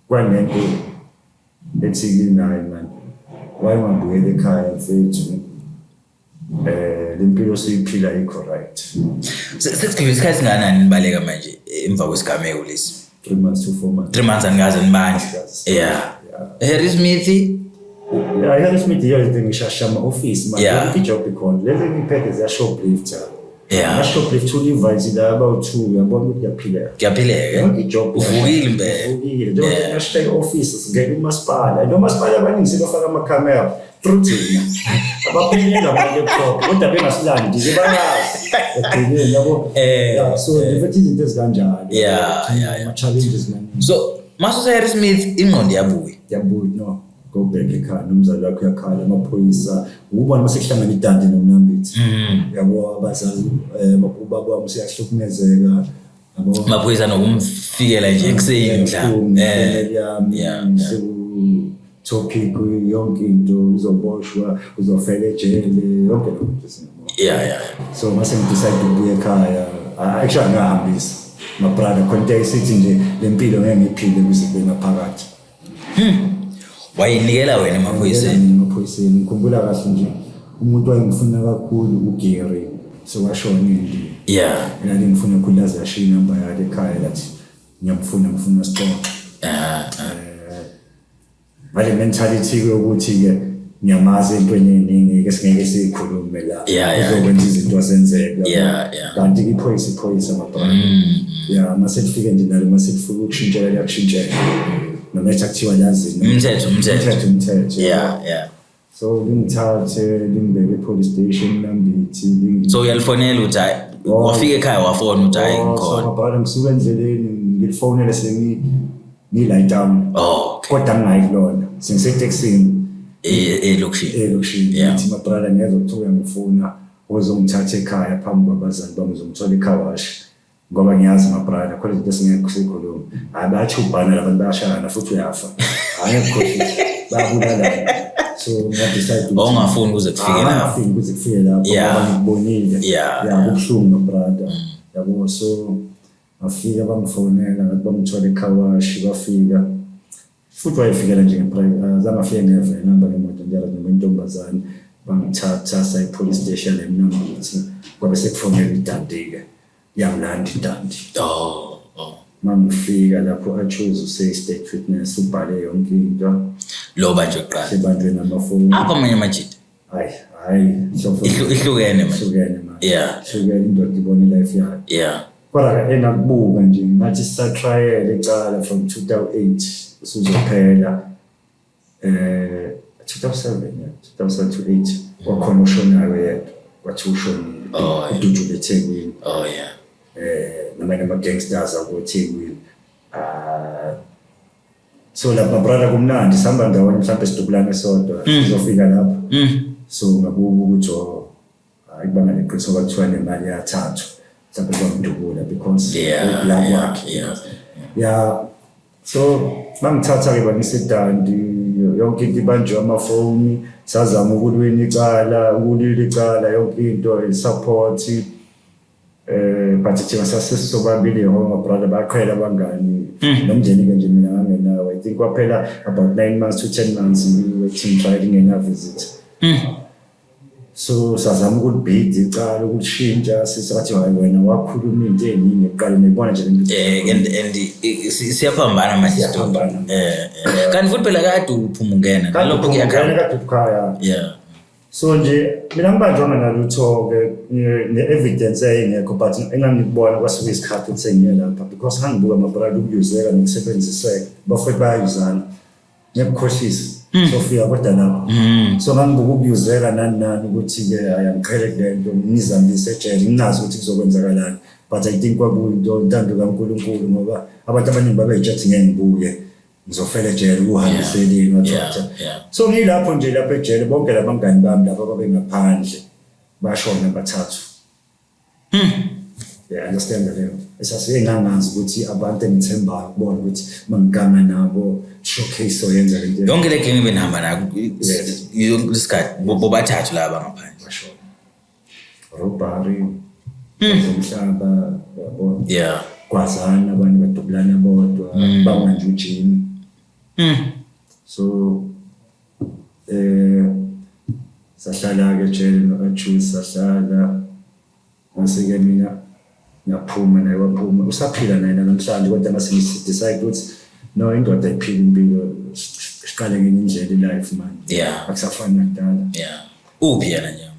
kwanento ethi kinayi man, wayengabuyela ekhaya mfethu, lempilo siyiphila ayikho right. Sesigqibe isikhathi singakanani nibaleka manje emva kwesigameko lesi? 3 months to 4 months. 3 months, anikaze nibanjwe? Yeah. Harrismith? Yeah, Harrismith iyo into ngishasha ama-office manje. Yonke ijob ikhona, lezi engiyiphethe ziya-shoplifter. Ama-shoplift u-Levi's la abawu-two, uyabona ukuthi kuyaphileka. Kuyaphileka. Yonke ijob. Uvukile impela. Uvukile njengoba ngashiya i-office, singena umasipala, nomasipala abaningi sebafaka amakhamera through thina, abaphenyela ama-laptop kodwa bengasilandi nje, bayazi ekugcineni, yabo. Yeah, so nje izinto ezikanjalo. Ama-challenges maningi. So masuse Harrismith ingqondo iyabuya? Yabuya. No, go back ekhaya, nomzali wakho uyakhala, amaphoyisa ukubona mase kuhlangana idandi nomnambithi, yabo, abazali, ubaba wami useyahlukumezeka, yabo. Amaphoyisa nokumfikela nje ekuseni mhlawumbe. Family yami topic yonke into, uzoboshwa, uzofela ejele, yonke leyo nto singabona. So mase ngidecide ukubuya ekhaya. Ah, actually ngahambisa my brother khona into ayisithi nje le mpilo ngeke ngiyiphile kuze kube ngaphakathi. Wayinikela wena emaphoyiseni? Emaphoyiseni. Ngikhumbula kahle nje umuntu wayengifuna kakhulu uGary, sewashona eNdiya. Mina ngifuna kakhulu, laze yashiya inamba yakhe ekhaya, lathi ngiyamfuna, ngifuna sixoxe. Ngale mentality yokuthi ke Ngiyamazi entweni eningi-ke singeke siyikhulume la. Uzokwenza izinto azenzeke. Kanti iphoyisa iphoyisa mabrada. Ya, mase kufike nje nalo, mase kufika ukushintshela liyakushintshela. Noma ethi akuthiwa yazini. Umthetho, umthetho. Umthetho, umthetho. Yeah. So lingithathe lingibeke e-police station Nambithi. So uyalifonela ukuthi hayi, wafika ekhaya wafona ukuthi hayi, Oh, ngikhona. So mabrada, ngisuka endleleni ngilifonele sengi ngila etown. Oh, okay. Kodwa ngingayi kulona. Sengisetekisini. Elokishini. Elokishini. Ngithi mabrada, ngiyezwa kuthiwa uyangifuna, ozongithatha ekhaya phambi kwabazali bami, uzongithola e-car wash. Ngoba ngiyazi mabrada, khona izinto esingeke sikhulume. Hayi, bayachubhana labantu, bayashayana futhi uyafa. Hayi, ngiyakukhohlisa. Bayabulalana. So nga-decide ukuthi Ongafuni kuze kufike Ah, lapho. angafuni kuze kufike lapho ngoba ngikubonile. Ya, kubuhlungu mabrada. Yabo, so ngafika bangifonela ngathi bangithola e-car wash, bafika. Futhi wayefikela nje nge-private, azange afike ngeveni, hamba ngemoto njalo noma intombazane, bangithatha saya e-police station eMnambithi, kwabe sekufonela iDundee-ke, yangilanda iDundee. Oh. Mangifika lapho a-choose use state witness, ubhale yonke into. Lo banjwe kuqala. Sebanjwe namafoni. Apha amanye amajita. Hayi, hayi, Ihlukene manje. Ihlukene manje. Ihlukene, indoda ibona i-life yayo. Kodwa engakubuka nje ngathi sisa-trial icala from 2008 usuzophela, 2007, yeah, 2007 to 8, kwakhona oshonayo yedwa, kwathi ushonile. Oh, yeah. Udutshule eThekwini. Oh yeah. Namanye ama-gangsters akuThekwini. Ah, so lapha brother kumnandi, sihamba ndawonye, mhlawumbe sidubulane sodwa, sizofika lapho. So ngabuka ukuthi, oh, hayi, kubanga neqiniso kwathiwa nemali yathathwa, mhlawumbe kwamdubula because ukula kwakhe. Yeah, so bangithatha-ke bangisa eDundee, yonke into ibanjwe amafoni, sazama ukulwina icala, ukulwila icala, yonke into i-support, but thina sasesisobabili ngoba brother baqhela abangani nomndeni-ke nje, mina ngangenawo. I think kwaphela about 9 months to 10 months ngi-waiting trial, ingena-visit. So sazama ukulibhida icala, ukulishintsha, sisathi hayi, wena wakhuluma into ey'ningi ekuqaleni, uyibona nje lento. And siyaphambana manje isitori. Siyaphambana. Kanti futhi phela kade uphuma ungena nalokho Kuyakhala kuyakhamba. kade ukhaya. So nje mina ngibanjwanga nalutho-ke, ne-evidence eyayingekho, but engangikubona kwasuke isikhathi ukuthi sengiye lapha because ngangibuka amabrada ukuyuzeka nokusebenziseka, bafowethu bayayuzana, ngiyakukhohlisa, sofika kodwa lapho. So ngangibuka ukuyuzeka nani nani ukuthi-ke hayi, angiqhele kule nto, ngizambise ejele ngingazi ukuthi kuzokwenzakalani, but I think kwakuyinto intando kaNkulunkulu ngoba abantu abaningi babey'tshethi ngeke ngibuye, ngizofela ejele kuhambiseleni. Wathatha. So ngilapho nje lapho ejele, bonke labangani bami laba babengaphandle bashona bathathu. Yeah, understand leyo esase ngangazi ukuthi abantu engithembayo kubona ukuthi mangiganga nabo showcase soyenza lento. Yonke le genge benihamba nayo Yes. yonke isikhathi, bobathathu laba ngaphandle. Bashona, robbery zomhlaba, yabo. Kwazana abantu badubulana bodwa, bamanje ujini. So sahlala ke ejele no-Achus, sahlala, ngase-ke mina ngaphuma, naye waphuma, usaphila naye namhlanje, kodwa ngase ngisi-decide ukuthi no, indoda iphila impilo, siqale ngenye indlela i-life manje. Akusafani nakudala. Yeah, uphi yena nje manje?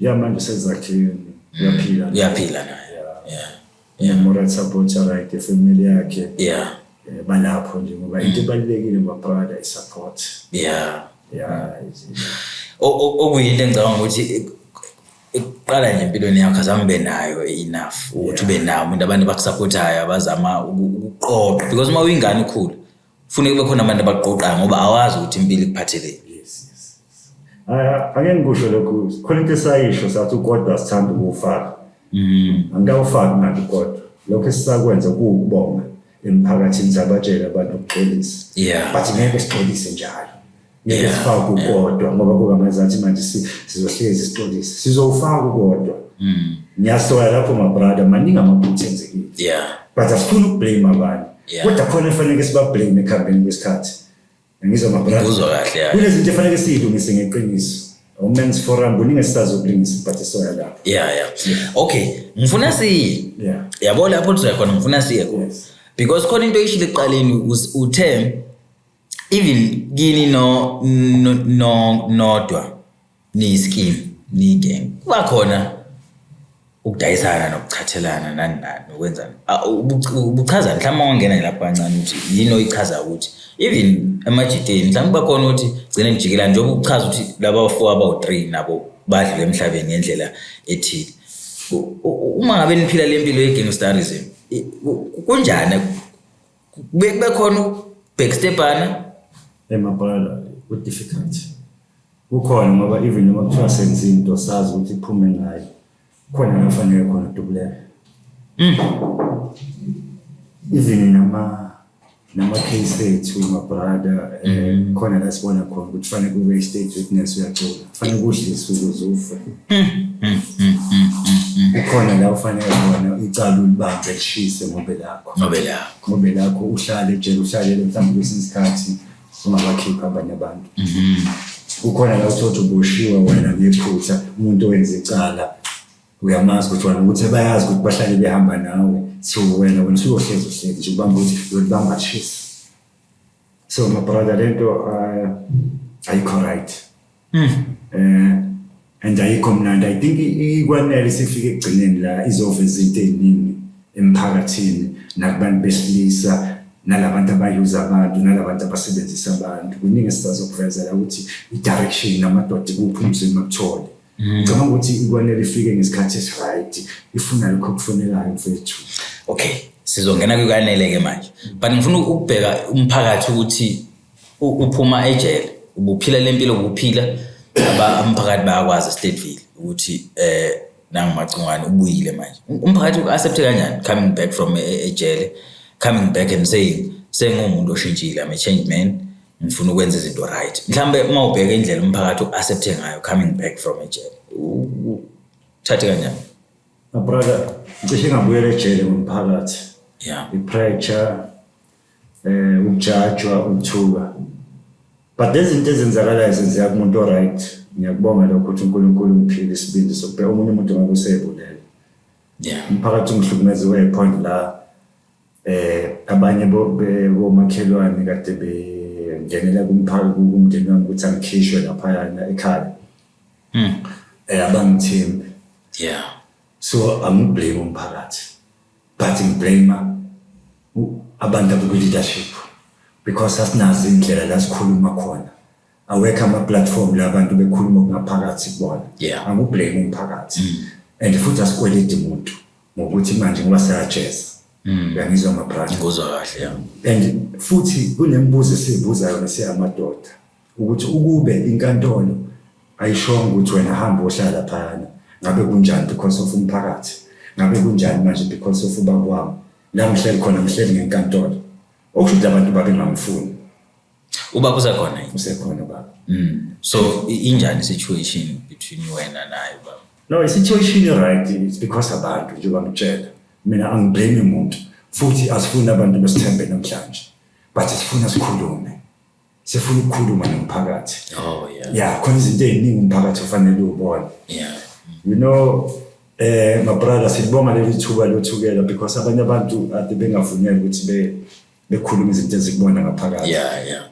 Ya, manje usezakheni, uyaphila. Uyaphila naye? Yeah. Yeah, moral support, right, ifamily yakhe. Balapho nje ngoba into ebalulekile, my brother, i-support. Yeah. Okuyinto engicabanga ukuthi ekuqala nje empilweni yakho azange ube nayo enough ukuthi ube nawo umuntu, abantu abakusupportayo, abazama ukuqoqa, because uma uyingane ukhula kufuneka kube khona abantu abaqoqayo ngoba awazi ukuthi impilo ikuphatheleni. Yes. Ah, ake ngikusho lokhu, khona into esayisho sathi ukodwa sithanda ukuwufaka. Angikawufaki manje ukodwa. Lokho esisakwenza kuwukubonga emphakathini, sabatshela abantu ukuxolisa. But ngeke sixolise njalo. Ngeke sifake ukodwa ngoba kuba ngazathi manje sizohlezi sixolise. Sizowufaka ukodwa. Ngiyasola lapho, my brother, maningi amaphutha enzekile. But asifuni ukublame abanye. Kodwa khona kufanele sibablame ekuhambeni kwesikhathi. Ngizwa, my brother. Ngikuzwa kahle, ya. Kunezinto efanele siyilungise ngeqiniso. O-men's forum kuningi esisazokulungisa, but soya lapho. Yeah, okay, ngifuna siye yabo lapho siya khona, ngifuna siye khona. Because khona into oyishilo ekuqaleni, uthe Even kini no nodwa niyi-scheme, niyi-gang, kuba khona ukudayisana nokuchathelana nani nani nokwenzani. Ubuchazani mhlawumbe uma ungena nje lapho kancane ukuthi yini oyichazayo ukuthi even emajiteni mhlawumbe kuba khona ukuthi gcine nijikelana, njengoba uchaza ukuthi laba bafo abawu-3 nabo badlule emhlabeni ngendlela ethile. Uma ngabe niphila le mpilo ye-gangsterism, kunjani kube khona ukubhekstebhana? Emabhala ku-difficult kukhona, ngoba even noma kuthiwa senza into sazi ukuthi iphume ngayo, khona la kufanele khona kudubuleka. Even nama-case ethu, my brother, khona la sibona khona ukuthi kufanele kube i-state witness uyacula, kufanele kudliswe ukuze ufe. Kukhona la ufanele khona icala ulibambe lishise ngobe lakho. Ngobe lakho. Ngobe lakho, uhlale ejele, uhlalele mhlawumbe kwesinye isikhathi ungabakhiphi abanye abantu. Kukhona la uthothi uboshiwe wena ngephutha, umuntu owenza icala uyamazi ukuthi wena, ukuthi bayazi ukuthi bahlale behamba nawe, so wena usuyohlezi uhlezi nje ubamba ukuthi uyolibamba lishisa. So my brother, lento ayikho right and ayikho mnandi. I think ikwanele sifike ekugcineni la izoveza izinto ey'ningi emphakathini nakubantu besilisa nalabantu abayuza abantu nalabantu abasebenzisa abantu. Kuningi esisazokuveza la ukuthi i-direction namadoda ikuphi, umzimba kuthole. Ngicabanga ukuthi ikwanele ifike ngesikhathi esi-right, ifuna lokho okufunekayo, mfethu. Okay, sizongena kwiKwanele-ke manje, but ngifuna ukubheka umphakathi ukuthi uphuma ejele, ubuphila le mpilo ubuphila, umphakathi bayakwazi eStateville ukuthi nanguMacingwane ubuyile manje. Umphakathi u-accept kanjani coming back from ejele, coming back and saying sengumuntu oshintshile, I'm a changed man, ngifuna ukwenza izinto right? Mhlambe uma ubheka indlela umphakathi u-accepte ngayo coming back from ejele, uthathe kanjani? My brother, ngicishe ngabuyela ejele ngomphakathi. I-pressure, ukujajwa, ukuthuka. But lezi zinto ezenzakalayo zenzeka kumuntu o-right. Ngiyakubonga lokho ukuthi uNkulunkulu ungiphile isibindi sokubheka omunye umuntu ngabe useyibulele. Umphakathi ungihlukumeze we-point la abanye bomakhelwane kade bengenela kumphakathi kumndeni wami ukuthi angikhishwe laphayana ekhaya. Abangithembi. So angiblame umphakathi, but ngiblame abantu abakwi-leadership because asinazo indlela la sikhuluma khona. Awekho ama-platform la abantu bekhuluma okungaphakathi kubona. Angiblame umphakathi. And futhi asikweledi umuntu ngokuthi manje ngoba siyajeza. Uyangizwa, my brother? Ngikuzwa kahle, yeah. And futhi kunemibuzo esiyibuza yona siyamadoda ukuthi ukube inkantolo ayishongo ukuthi wena hamba ohlala laphayana, ngabe kunjani because of umphakathi? Ngabe kunjani manje because of ubaba wami? La ngihleli khona ngihleli ngenkantolo. Okusho ukuthi abantu babengangifuni. Ubaba usekhona yini? Usekhona baba. So injani situation between wena naye baba? No, i-situation i-right, it's because abantu, njengoba ngitshela. Mina angiblame umuntu. Futhi asifuni abantu besithembe namhlanje. But sifuna sikhulume. Sifuna ukukhuluma nomphakathi. Yeah, khona izinto ey'ningi umphakathi ufanele ubone. My brother, silibonga leli thuba lothukela because abanye abantu ade bengavunyelwa ukuthi bekhuluma izinto ezikubona ngaphakathi.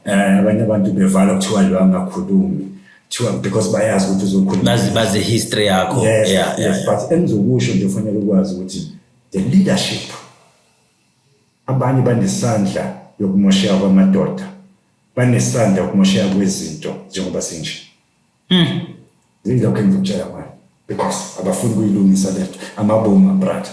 Abanye abantu bevala, kuthiwa lo angakhulumi. Kuthiwa because bayazi ukuthi uzokhuluma. Bazi history yakho. Yes, yes, but engizokusho nje ufanele ukwazi ukuthi the leadership, abanye banesandla yokumosheka kwamadoda, banesandla yokumosheka kwezinto njengoba sinje. Yilokho engizokutshela manje because abafuni kuyilungisa lento amabomu, brother.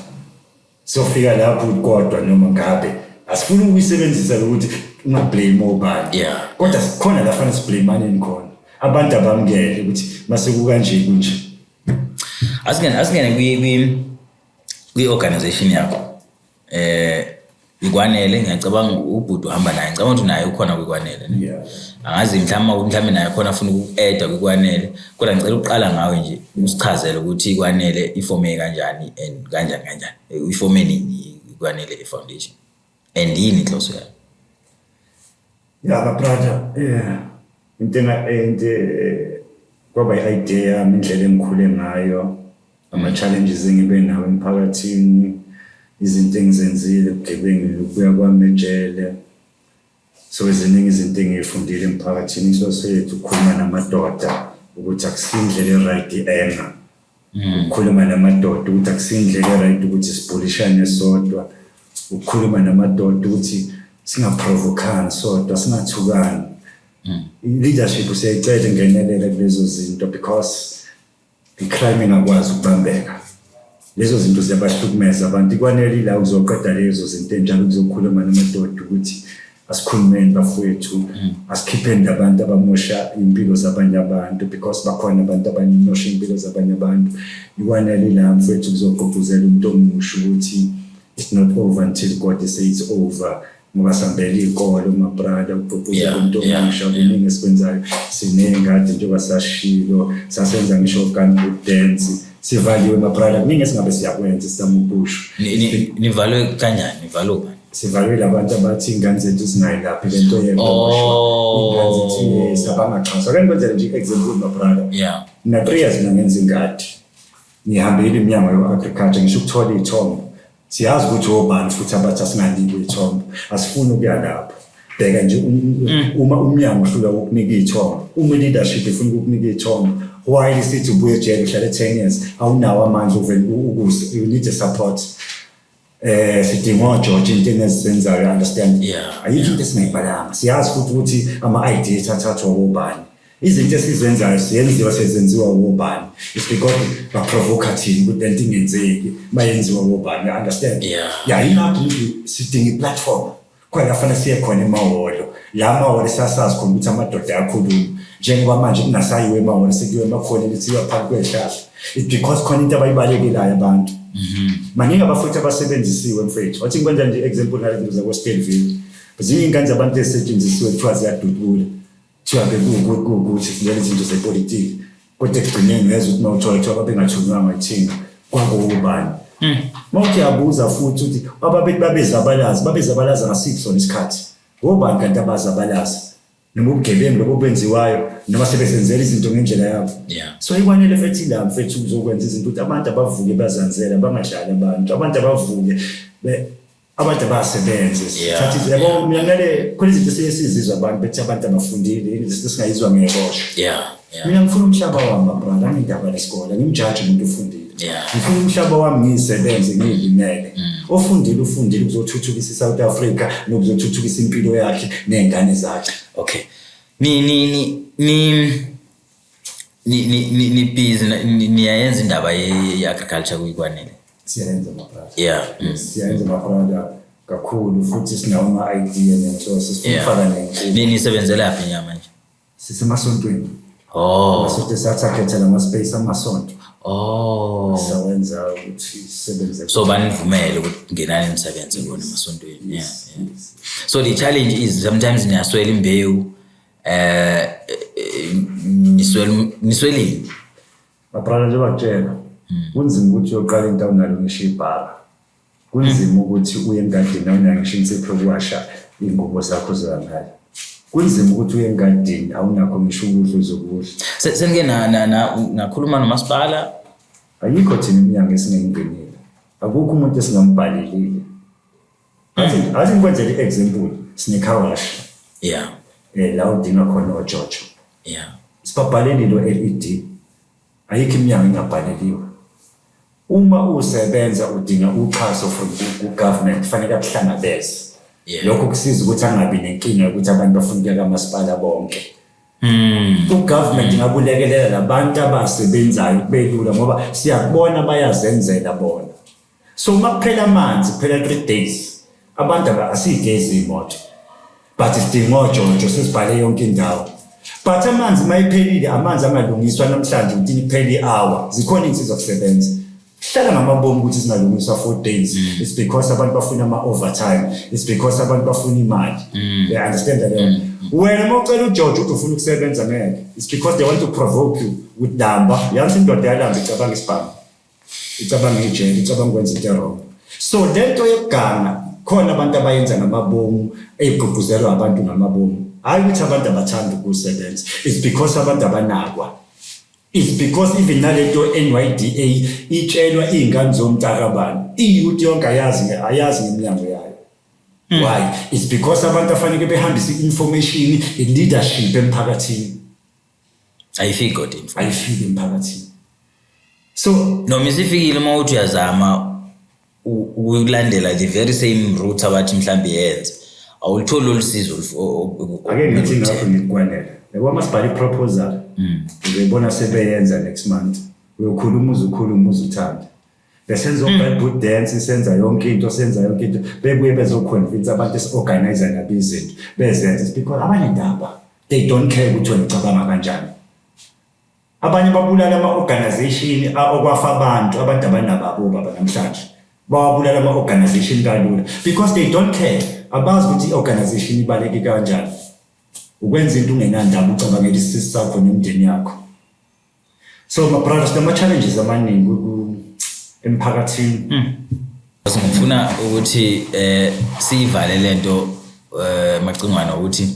Sofika lapho kodwa noma ngabe asifuni ukuyisebenzisa lokuthi ungablame obani. Kodwa sikhona la fanele siblame khona. Abantu abamukele ukuthi mase kukanje kunje. Asingene kwi organization yakho. Ikwanele, ngiyacabanga ubhuti uhamba naye. Ngicabanga ukuthi naye ukhona kwikwanele, ne? Yeah. Angazi mhlawumbe naye khona afuna uku-add kwikwanele. Kodwa ngicela ukuqala ngawe nje usichazele ukuthi ikwanele ifome kanjani and kanjani kanjani. Ifome nini ikwanele i-foundation? And yini inhloso yayo? Yeah, my brother, yeah. Into kwaba i-idea yami, indlela engikhule ngayo, ama-challenges engibe nawo emphakathini, izinto engizenzile, ubugebengu, ukubuya kwami ejele. So ziningi izinto engiy'fundile emphakathini. Inhloso yethu ukukhuluma namadoda ukuthi akusindlela e-right i-anger. Ukukhuluma namadoda ukuthi akusindlela e-right ukuthi sibhulishane sodwa. Ukukhuluma namadoda ukuthi singaprovokani sodwa, singathukani. I-leadership siyayicela ingenelele kulezo zinto because i-crime ingakwazi ukubambeka. Lezo zinto ziyabahlukumeza abantu. Ikwanele la uzoqeda lezo zinto enjalo, kuzokhuluma namadoda ukuthi asikhulumeni bafowethu, asikhipheni labantu abamosha impilo zabanye abantu because bakhona abantu abamosha impilo zabanye abantu. Ikwanele la mfowethu kuzogqugquzela umuntu omusha ukuthi it's not over until God say it's over, ngoba sambela iy'kole umabrada ugqugquzela umuntu omusha. Kuningi esikwenzayo, siney'ngadi njengoba sashilo, sasenza ngisho gumboot dance, sivaliwe mabrada. Kuningi esingabe siyakwenza, sizama ukusho. Nivalwe kanjani? Nivalwe ubani? Sivalwe abantu abathi iy'ngane zethu zingayilaphi le nto yeboshwa. Iy'ngane zethu, yes, abangaxhaswa. Ake ngikwenzele nje i-example, mabrada. Mina 3 years mina ngenza ingadi, ngihambile iminyango yo-agriculture ngisho ukuthola iy'thombo. Siyazi ukuthi obani futhi abathi asinganikwa iy'thombo, asifuni ukuya lapho. Bheka nje, uma umnyango uhlula ukukunika iy'thombo, uma i-leadership ifuna ukukunika iy'thombo while sithi ubuye ejele, uhlale 10 years, awunawo amandla uvele ukuze you need a support. Sidinga oJojo into enezisenzayo, you understand? Yeah. Ayikho into esingayibhalanga. Siyazi futhi ukuthi ama-ideas athathwa wobani, izinto esizenzayo siyenziwa sezenziwa wobani. It's because baprovoka thina ukuthi lento ingenzeki, bayenziwa wobani, you understand? Yeah. Yeah, ingakho ngithi sidinga i-platform khona la fanele siye khona emahholo, la mahholo sasazi khona ukuthi amadoda ayakhuluma, njengoba manje kungasayiwe emahholo, sekuyiwe emakhoneni, kuthiwa phansi kwey'hlahla. It's because khona into abayibalekelayo abantu. Maningi abafuthi abasebenzisiwe mfethu. Wathi ngikwenza nje example ngale zinto zakwa-Stanville, zinye iy'ngane zabantu ezisetshenzisiwe, kuthiwa ziyadudula, kuthiwa bekuwukuthi silwela izinto zepolitiki, kodwa ekugcineni uyezwa ukuthi uma uthola kuthiwa babengathunywanga yithina, kwakuwubani? Uma uthi uyabuza futhi ukuthi ababethi babezabalaza, babezabalaza ngasiphi sona isikhathi, ngobani kanti abazabalaza, noma ubugebengu lobo obenziwayo, noma sebesenzela izinto ngendlela yabo? So ikwanele fethi la mfethu uzokwenza izinto ukuthi abantu abavuke bazanzela, bangadlali abantu, abantu abavuke abantu abasebenze. Thatha, yabo, mina ngale khona izinto esiye sizizwa abantu bethi abantu abafundile, izinto esingayizwa ngeboshwa. Mina ngifuna umhlaba wami, mabrother, angindaba nesikole, angimjaji umuntu ofundile. Ngifuna umhlaba wami, ngiyisebenze, ngiyilimele. Ofundile ufundile ukuzothuthukisa i-South Africa nokuzothuthukisa impilo yakhe ney'ngane zakhe. Okay, ni ni ni ni ni ni busy niyayenza indaba ye-agriculture kuyikwanele? Siyayenza, mabrother. Yeah. Siyayenza, mabrother, kakhulu futhi. Sinawo ama-idea nenhloso, sifuna ukufaka nenkukhu. Nisebenzela phi nyama nje? Sisemasontweni. Amasonto sathakhetha lama-space amasonto. Sawenza ukuthi sisebenze. So banivumele ukuthi ngenani nisebenze kona emasontweni? Yes. Yeah. So the challenge is sometimes niyaswela imbewu, niswelini? Mabrother, njengoba kutshela, kunzima ukuthi uyoqala into awunalo ngisho ibhara. Kunzima ukuthi uye engadini awunayo ngisho insipho yokuwasha iy'ngubo zakho zoya ngayo. Kunzima ukuthi uye engadini awunakho ngisho ukudla uzokudla. Senike nakhuluma nomasipala? Ayikho thina iminyango esingayingenile, akukho umuntu esingambhalelile. Athi ngikwenzele i-example, sine-car wash la udinga khona ojojo. Sibabhalelile o-LED, ayikho iminyango engabhaleliwe. Uma usebenza udinga uxhaso from ku-government, kufanele akuhlangabeze. Lokho kusiza ukuthi angabi nenkinga yokuthi abantu bafuna ukuya kamasipala bonke. U-government ingakulekelela labantu abasebenzayo kube lula ngoba siyakubona bayazenzela bona. So uma kuphela amanzi, kuphela 3 days, abantu asiyigezi iy'moto, but sidinga ojojo, sesibhale yonke indawo, but amanzi uma ephelile, amanzi angalungiswa namhlanje ukuthi kuphela i-hour, zikhona iy'nsiza kusebenza. Hlala ngamabomu ukuthi zingalungiswa 4 days. It's because abantu bafuna ama-overtime, it's because abantu bafuna imali. They understand leyo. Wena uma ucela uJojo ukuthi ufuna ukusebenza, ngeke. It's because they want to provoke you ukuthi lamba yazi indoda yalamba, icabanga isibhamu, icabanga ijele, icabanga ukwenza into e-wrong. So lento yokuganga khona abantu abayenza ngamabomu, eyigqugquzelwa abantu ngamabomu, hhayi ukuthi abantu abathanda ukusebenza. It's because abantu abanakwa. It's because even nalento NYDA itshelwa iy'ngane zomntakabani, i-youth yonke ayazi, ayazi ngeminyango yayo. Why? It's because abantu afanele behambise i-information, i-leadership emphakathini. Ayifiki kodwa info. Ayifiki emphakathini, so Noma isifikile, uma uthi uyazama ukulandela the very same route abathi mhlawumbe yenze, awulutholi lolu sizo Ake ngithi ngakho ngikwanele, yabo, uma sibhala i-proposal, uzoyibona sebeyenza next month. Uyokhuluma uze ukhulume uze uthande, besenza o-bad boot dance, senza yonke into, senza yonke into, bebuye bezoconvince abantu esi-organize nabo izinto bezenze. It's because abanendaba, they don't care ukuthi wena ucabanga kanjani. Abanye babulala ama-organization okwafa abantu, abantu abanababo baba namhlanje bawabulala ama-organization kalula because they don't care. Abazi ukuthi i-organization ibaleke kanjani. Ukwenza into ungenandaba, ucabangela isisi sakho nemindeni yakho. So my brothers, sinama-challenges amaningi emphakathini. Ngifuna ukuthi siyivale lento, Macingwane, ukuthi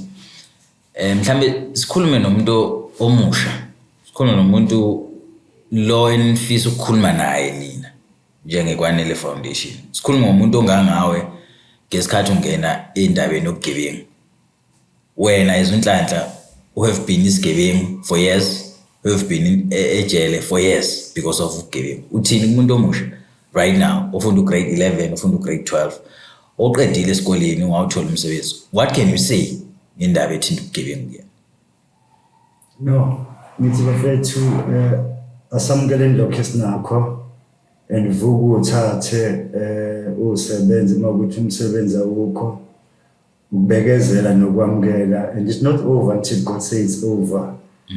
mhlambe sikhulume nomuntu omusha, sikhulume nomuntu lo enifisa ukukhuluma naye nina njengeKwanele Foundation, sikhulume ngomuntu ongangawe ngesikhathi ungena endabeni yobugebengu. Wena as uNhlanhla, who have been isigebengu for years, who have been ejele for years because of ubugebengu, uthini kumuntu omusha right now ofunda ugrade 11, ofunda ugrade 12, oqedile esikoleni, ungawuthola umsebenzi? What can you say ngendaba ethinta ubugebengu kuyena? No, ngithi bafethu, asamukeleni lokho esinakho and vuka uthathe usebenze uma ukuthi umsebenzi awukho, ukubekezela nokwamukela, and it's not over until God says it's over.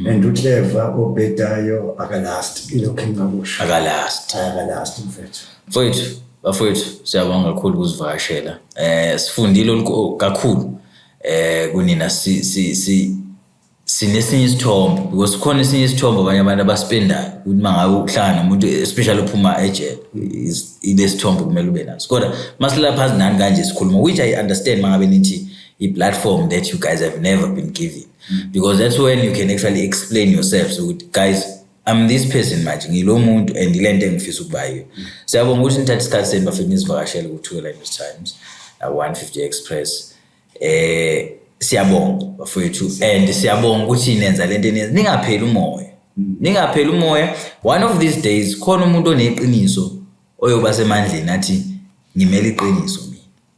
And uclever obhedayo akalast, ilokho engingakusho. Akalast. Akalast, mfethu. Mfowethu, bafowethu, siyabonga kakhulu ukuzivakashela. Sifundile kakhulu kunina. Si si si sinesinye isithombe, because khona esinye isithombe abanye abantu abasipendayo ukuthi uma ngabe uhlangana nomuntu, especially uphuma ejele, ile sithombe kumele ube naso. Kodwa masilala phansi nani kanje sikhuluma, which I understand mangabe nithi i-platform that you guys have never been given, because that's when you can actually explain yourselves ukuthi, "Guys, I'm this person manje, ngilo muntu and ile nto engifisa ukuba yiyo." Siyabonga ukuthi nithathe isikhathi senu, bafethu, nisivakashele ku-Thukela News Times na 150 Express. Siyabonga bafowethu, and siyabonga ukuthi nenza lento eniyenza. Ningapheli umoya, ningapheli umoya. One of these days khona umuntu oneqiniso oyoba semandleni athi, "Ngimele iqiniso mina."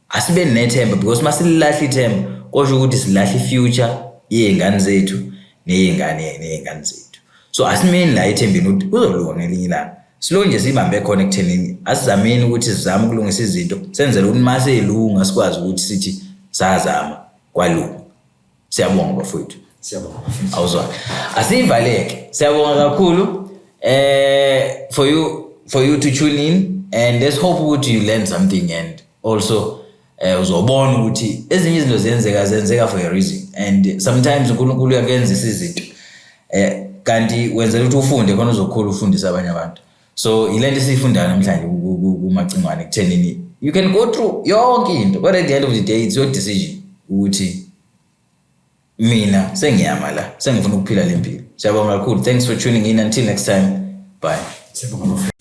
Asibe nethemba, because masililahla ithemba kusho ukuthi silahla ifuture yey'ngane zethu ney'ngane zethu. So asimeni la ethembeni ukuthi kuzolunga ngelinye ilanga. Silo nje siyibambe khona ekuthenini asizameni ukuthi sizame ukulungisa izinto, senzele ukuthi uma seyilunga sikwazi ukuthi sithi sazama, kwalunga. Siyabonga bafowethu. Siyabonga. Awuzwa, asiyivaleke. Siyabonga kakhulu for you to tune in, and let's hope ukuthi you learn something, and also uzobona ukuthi ezinye izinto ziyenzeka, zenzeka for a reason, and sometimes uNkulunkulu uyakenzisa izinto kanti wenzela ukuthi ufunde khona uzokhula ufundise abanye abantu. So yile nto esiyifundayo namhlanje kuMacingwane, ekuthenini you can go through yonke into, but at the end of the day it's your decision ukuthi mina sengiyama la, sengifuna ukuphila le mpilo. Siyabonga kakhulu. Thanks for tuning in. Until next time, bye. Siyabonga bafethu.